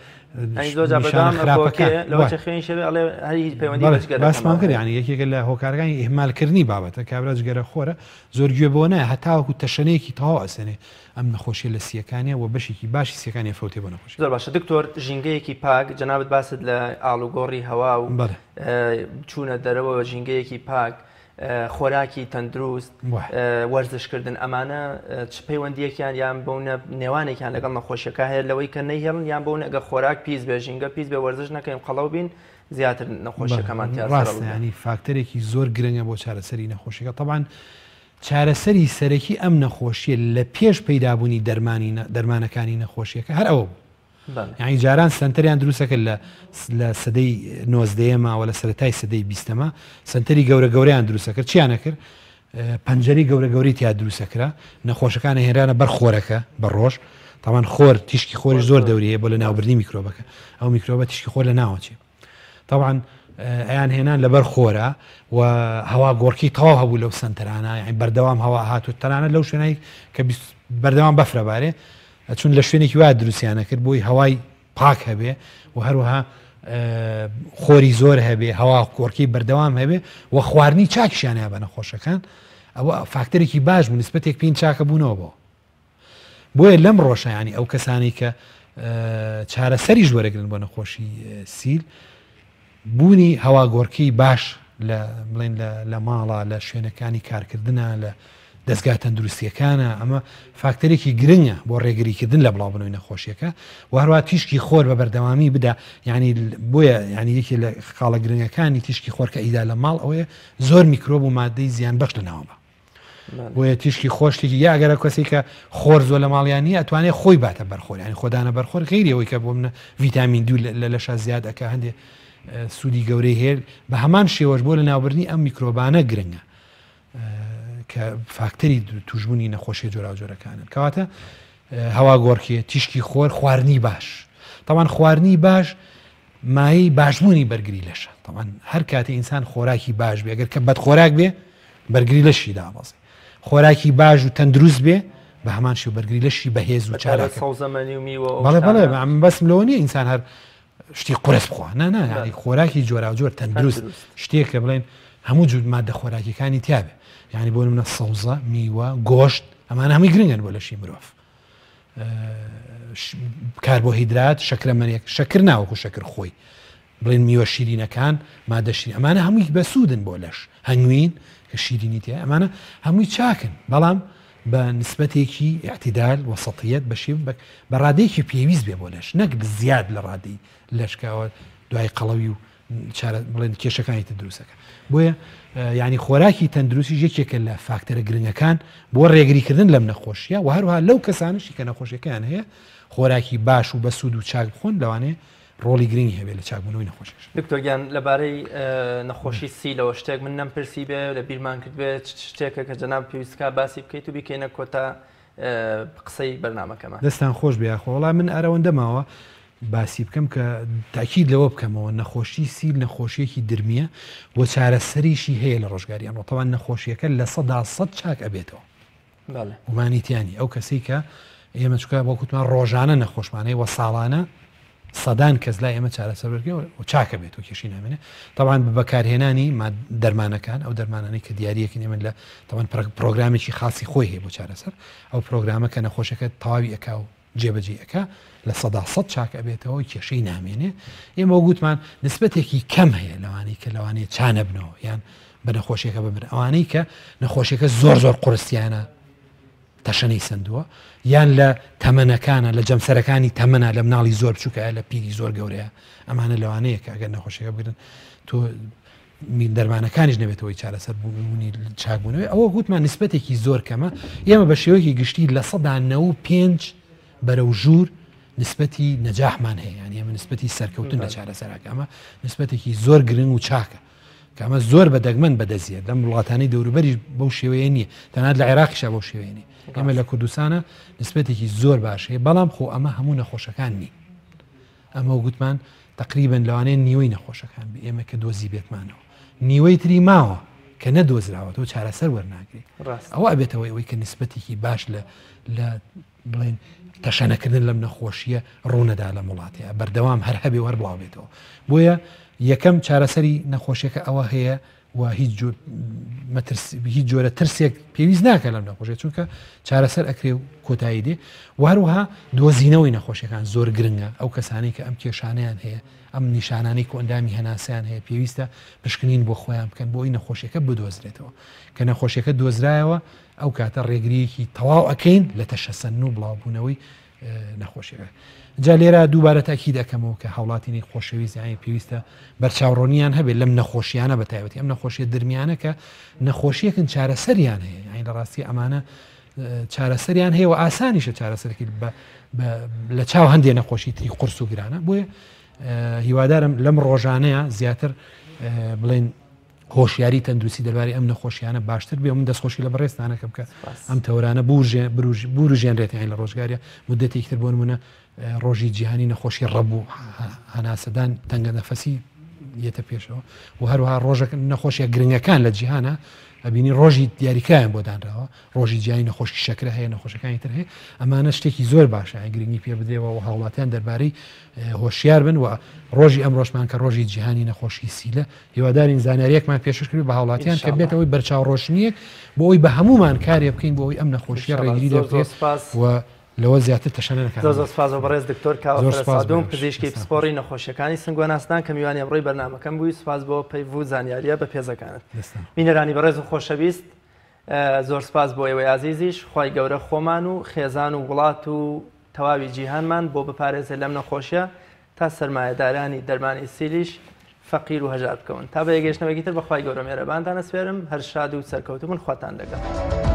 Speaker 2: نیشانە خراپەکان.
Speaker 1: لەوەچە خوێن شەوێ ئەڵێ هەر هیچ پەیوەندی بە جگەرەکەمەوە.
Speaker 2: باسمان کرد یانی یەکێکە لە هۆکارەکانی ئیهمالکردنی بابەتە کابرا جگەرە خۆرە زۆر گوێ بەوە نایە هەتاوەکو تەشەنەیەکی تەواو ئەسێنێ ئەم نەخۆشیە لە سیەکانیە وە بەشێکی باشی سیەکانی ئەفەوتێ بۆ نەخۆشی.
Speaker 1: زۆر باشە دکتۆر ژینگەیەکی پاک جەنابت باست لە ئاڵوگۆڕی هەوا و چوونە دەرەوە ژینگەیەکی پاک خۆراکی تەندروست وەرزشکردن ئەمانە چ پەیوەندیەکیان یان بەونە نێوانێکیان لەگەڵ نەخۆشیەکە هەیە لەوەی کە نەیهێڵن یان بەونە ئەگە خۆراک پیس بێ ژینگە پیس بێ وەرزش نەکەین قەڵەو بین زیاتر نەخۆشیەکەمان تیا
Speaker 2: ڕاستە ینی فاکتەرێکی زۆر گرنگە بۆ چارەسەری نەخۆشیەکە تەبعەن چارەسەری سەرەکی ئەم نەخۆشیە لە پێش پەیدابوونی دەرمانی دەرمانەکانی نەخۆشیەکە هەر ئەوە بوو. یانی جاران سەنتەریان دروستەکرد لە لە سەدەی نۆزدەیەما و لە سەرەتای سەدەی بیستەما سەنتەری گەورە گەورەیان دروستەکرد چیان ئەکرد پەنجەرەی گەورە گەورەی تیا دروستەکرا نەخۆشەکان هێنرانە بەر خۆرەکە بە ڕۆژ تاوان خۆر تیشکی خۆری زۆر دەوری هەیە بۆ لە ناوبردنی میکرۆبەکە ئەو میکرۆبە تیشکی خۆر لە ناوەچێ تەبعەن ئەیان هێنان لەبەر خۆرە و هەوا گۆڕکی تەواو هەبوو لەو سنتەرانە یعنی بەردەوام هەوا هات و تەنانەت لەو شوێنای کە بەردەوام بەفرە بارێ چون لە شوێنێکی وا دروستیانە کرد بۆی هەوای پاک هەبێ و هەروەها خۆری زۆر هەبێ هەوا کۆرکی بەردەوام هەبێ و خواردنی چاکیشیان هەیە بە نەخۆشەکان ئەوە فاکتەرێکی باش بوو نسبەتێک پێین چاکە بوونەوە بۆ بۆیە لەم ڕۆژە ینی ئەو کەسانی کە چارەسەریش وەرەگرن بۆ نەخۆشی سیل بوونی هەواگۆڕکێی باش لە بڵێن لە ماڵا لە شوێنەکانی کارکردنا لە دەزگا تەندروستیەکانە ئەمە فاکتەرێکی گرنگە بۆ ڕێگریکردن لە بڵاوبوونەوەی نەخۆشیەکە و هەروە تیشکی خۆر بە بەردەوامی بدا ینی بۆیە ینی یەکێ لە خاڵە گرنگەکانی تیشکی خۆر کە ئیدا لە ماڵ ئەوەیە زۆر میکرۆب و مادەی زیان بەخش لە ناوە بە بۆیە تیشکی خۆر شتێکی یا ئەگەر کەسی کە خۆر زۆر لە ماڵیان نییە ئەتوانێت خۆی باتە بەرخۆر ینی خۆدانە بەرخۆر غیری ئەوەی کە بۆ منە ڤیتامین دوو لە لەشا زیاد ئەکا هەندێ سوودی گەورەی هەیە بە هەمان شێوەش بۆ لە ناوبردنی ئەم میکرۆبانە گرنگە کە فاکتەری توشبوونی نەخۆشیە جۆراوجۆرەکانن کەواتە هەوا گۆڕکێ تیشکی خۆر خواردنی باش تاوان خواردنی باش مایەی باشبوونی بەرگری لەشە تەبعەن هەر کاتێ ئینسان خۆراکی باش بێ گەر کە بەدخۆراک بێ بەرگری لەشی دابەزێ خۆراکی باش و تەندروست بێ بە هەمان شێوە بەرگری لەشی بەهێز و چالاکە
Speaker 1: سەوزەمەنی و میوە
Speaker 2: بەڵێ بەڵێ من بەسم لەوە نییە ئینسان هەر شتی قورس بخوا نا نا یعنی خۆراکی جۆراوجۆر تەندروست شتێک کە بڵێن هەموو جوود مادە خۆراکیەکانی تیاابێ یعنی بۆ منە سەوزە میوە گۆشت ئەمانە هەمووی گرنگن بۆ لەشی مرۆڤ کاربۆهیدرات، شەکرەمەنیەک، شەکر نا وەکو شەکر خۆی، بڵێن میوە شیرینەکان، مادە شیرین، ئەمانە هەمووی بەسوودن بۆ لەش، هەنگوین کە شیرینی تیایە، ئەمانە هەمووی چاکن، بەڵام بە نسبەتێکی ئیعتیدال، وەسەتیەت، بە شێوە بە ڕادەیەکی پێویست بێ بۆ لەش، نەک زیاد لە ڕادەی لەش کە ئەوە دوای قەڵەوی و چارە بڵێن کێشەکانی تر دروستەکە بۆیە ینی خۆراکی تەندروستیش یەکێکە لە فاکتەرە گرنگەکان بۆ ڕێگریکردن لەم نەخۆشیە و هەروها لەو کەسانشی کە نەخۆشیەکەیان هەیە خۆراکی باش و بەسوود و چاک بخۆن لەوانەیە ڕۆڵی گرنگی هەبێت لە چاکبوونەوەی نەخۆشیش.
Speaker 1: دکتۆر گیان لەبارەی نەخۆشی سیلەوە شتێک من نەمپرسی بێ لە بیرمان کرد بێت شتێکە کە جەناب پێویستکا باسی بکەیت و بیکەینە کۆتا قسەی بەرنامەکەمان.
Speaker 2: دەستان خۆش بێ یاخوا وەڵا من ئەرەوەندە ماوە باسی بکەم کە تاکید لەوە بکەمەوە نەخۆشی سیل نەخۆشیەکی درمیە و چارەسەریشی هەیە لە ڕۆژگاری ئەمڕۆ تەوان نەخۆشیەکە 100% چاک ئەبێتەوە گومانی تیانی ئەو کەسی کە ئێمە چکە بۆ کوتمان ڕۆژانە نەخۆشمانەیە وە ساڵانە سەدان کەس لای ئێمە چارەسەر وەرگێ و چاکە بێت و کێشی نامێنێ تەبعەن بە بەکارهێنانی دەرمانەکان ئەو دەرمانانەی کە دیارەکەن ئێمە لە تەبعەن پرۆگرامێکی خاصی خۆی هەیە بۆ چارەسەر ئەو پرۆگرامە کە نەخۆشەکە تەواوی ئەکا و جێبەجێ ئەکا 100% چاک ئەبێتەوە کێشەی نامێنێ ئێمە گوتمان نسبەتێکی کەم هەیە لەوانەی کە لەوانەیە چانەبنەوە یان بە نەخۆشیەکە بمرن ئەوانەی کە نەخۆشیەکە زۆر زۆر قورسیانە تەشەنەی سەندووە یان لە تەمەنەکانە لە جەمسەرەکانی تەمەنە لە مناڵی زۆر بچووکە لە پیری زۆر گەورەیە ئەمانە لەوانەیە کە ئەگەر نەخۆشیەکە بگرن تۆ دەرمانەکانیش نەبێتەوەی چارەسەر بوونی چاکبوونەوەی ئەوە گوتمان نسبەتێکی زۆر کەمە ئێمە بە شێوەیەکی گشتی 95% بەرەو ژوور نسبەتی نەجاحمان هەیە یان ئێمە نسبەتی سەرکەوتن لە چارەسەرەکە ئەمە نسبەتێکی زۆر گرنگ و چاکە کە ئەمە زۆر بە دەگمەن بەدەستیە لەم وڵاتانەی دەوروبەریش بەو شێوەیە نییە تەنانەت لە عێراقیشا بەو شێوەیە نییە ئێمە لە کوردستانە نسبەتێکی زۆر باش هەیە بەڵام خۆ ئەمە هەموو نەخۆشەکان نین ئەمە گوتمان تقریبن لەوانەیە نیوەی نەخۆشەکان بێ ئێمە کە دۆزی بێتمانەوە نیوەی تری ماوە کە نەدۆزراوەتەوە چارەسەر وەرناگری ئەوە ئەبێتەوەی ئەوەی کە نسبەتێکی باش لە لە بڵێن تەشەنەکردن لەم نەخۆشییە ڕوونەدا لەم وڵاتەیە بەردەوام هەر هەبێ و هەر بڵاو بێتەوە بۆیە یەکەم چارەسەری نەخۆشیەکە ئەوە هەیە و هیچ هیچ جۆرە ترسێک پێویست ناکە لەم نەخۆشیە چونکە چارەسەر ئەکرێ و کۆتایی دێ و هەروەها دۆزینەوەی نەخۆشیەکان زۆر گرنگە ئەو کەسانی کە ئەم کێشانیان هەیە ئەم نیشانانەی کۆئەندامی هەناسەیان هەیە پێویستە پشکنین بۆ خۆیان بکەن بۆی نەخۆشیەکە بدۆزرێتەوە کە نەخۆشیەکە دۆزرایەوە ئەو کاتە ڕێگرییەکی تەواو ئەکەین لە تەشەسەن و بڵاوبوونەوەی نەخۆشیەکە. جا لێرە دووبارە تاکید ئەکەمەوە کە هاوڵاتینی خۆشەویست یانی پێویستە بەرچاوڕۆنیان هەبێت لەم نەخۆشیانە بە تایبەتی ئەم نەخۆشیە درمیانە کە نەخۆشیەکن چارەسەریان هەیە یانی لە ڕاستی ئەمانە چارەسەریان هەیە و ئاسانیشە چارەسەرکرد لە چاو هەندێ نەخۆشی تری قرس و گرانە بۆیە هیوادارم لەم ڕۆژانەیە زیاتر بڵێن هۆشیاری تەندروستی دەربارەی ئەم نەخۆشیانە باشتر بێ من دەستخۆشی لە بەڕێزتانەکەم کە ئەم تەورانە بورژێنرێت یان لە ڕۆژگاریە مدەتێکی تر بۆ نمونە ڕۆژی جیهانی نەخۆشی ڕەبوو هەناسەدان تەنگە نەفەسی یەتە پێشەوە و هەروەها ڕۆژە نەخۆشیە گرنگەکان لە جیهانە ئەبینی ڕۆژی دیاریکرایان بۆ دانراوە ڕۆژی جیهانی نەخۆشی شەکرە هەیە نەخۆشەکانی تر هەیە ئەمانە شتێکی زۆر باشە گرنگی پێ بدرێەوە و هاوڵاتیان دەربارەی هۆشیار بن و ڕۆژی ئەمڕۆشمان کە ڕۆژی جیهانی نەخۆشی سیلە هیوادارین زانیاریەکمان پێشکەش کرد بە هاوڵاتیان کە بێتە ئەوەی بەرچاو ڕۆشنیەک بۆ ئەوی بە هەمومان کارێ بکەین بۆ ئەوەی ئەم نەخۆشیە ڕێگری لێ بکرێت و لەوە زیاتر تەشەنە نەکات.
Speaker 1: زۆر زۆر سپاس بۆ بەڕێز دکتۆر کاوە فەرەسادون پزیشکی پسپۆڕی نەخۆشیەکانی سنگ و ناسنان کە میوانی ئەمڕۆی بەرنامەکەم بووی سپاس بۆ پەیڤ و زانیاریە بەپێزەکانت. بینەرانی بەڕێز و خۆشەویست زۆر سپاس بۆ ئێوەی ئازیزیش خوای گەورە خۆمان و خێزان و وڵات و تەواوی جیهانمان بۆ بپارێزێ لەم نەخۆشیە تا سەرمایەدارانی دەرمانی سیلیش فەقیر و هەژار بکەون تا بە یەگەیشتنەوەیەکی تر بەخوای گەورە مێرەبانتان ئەسپێرم هەر شاد و سەرکەوتوو بن خواتان لەگەڵ.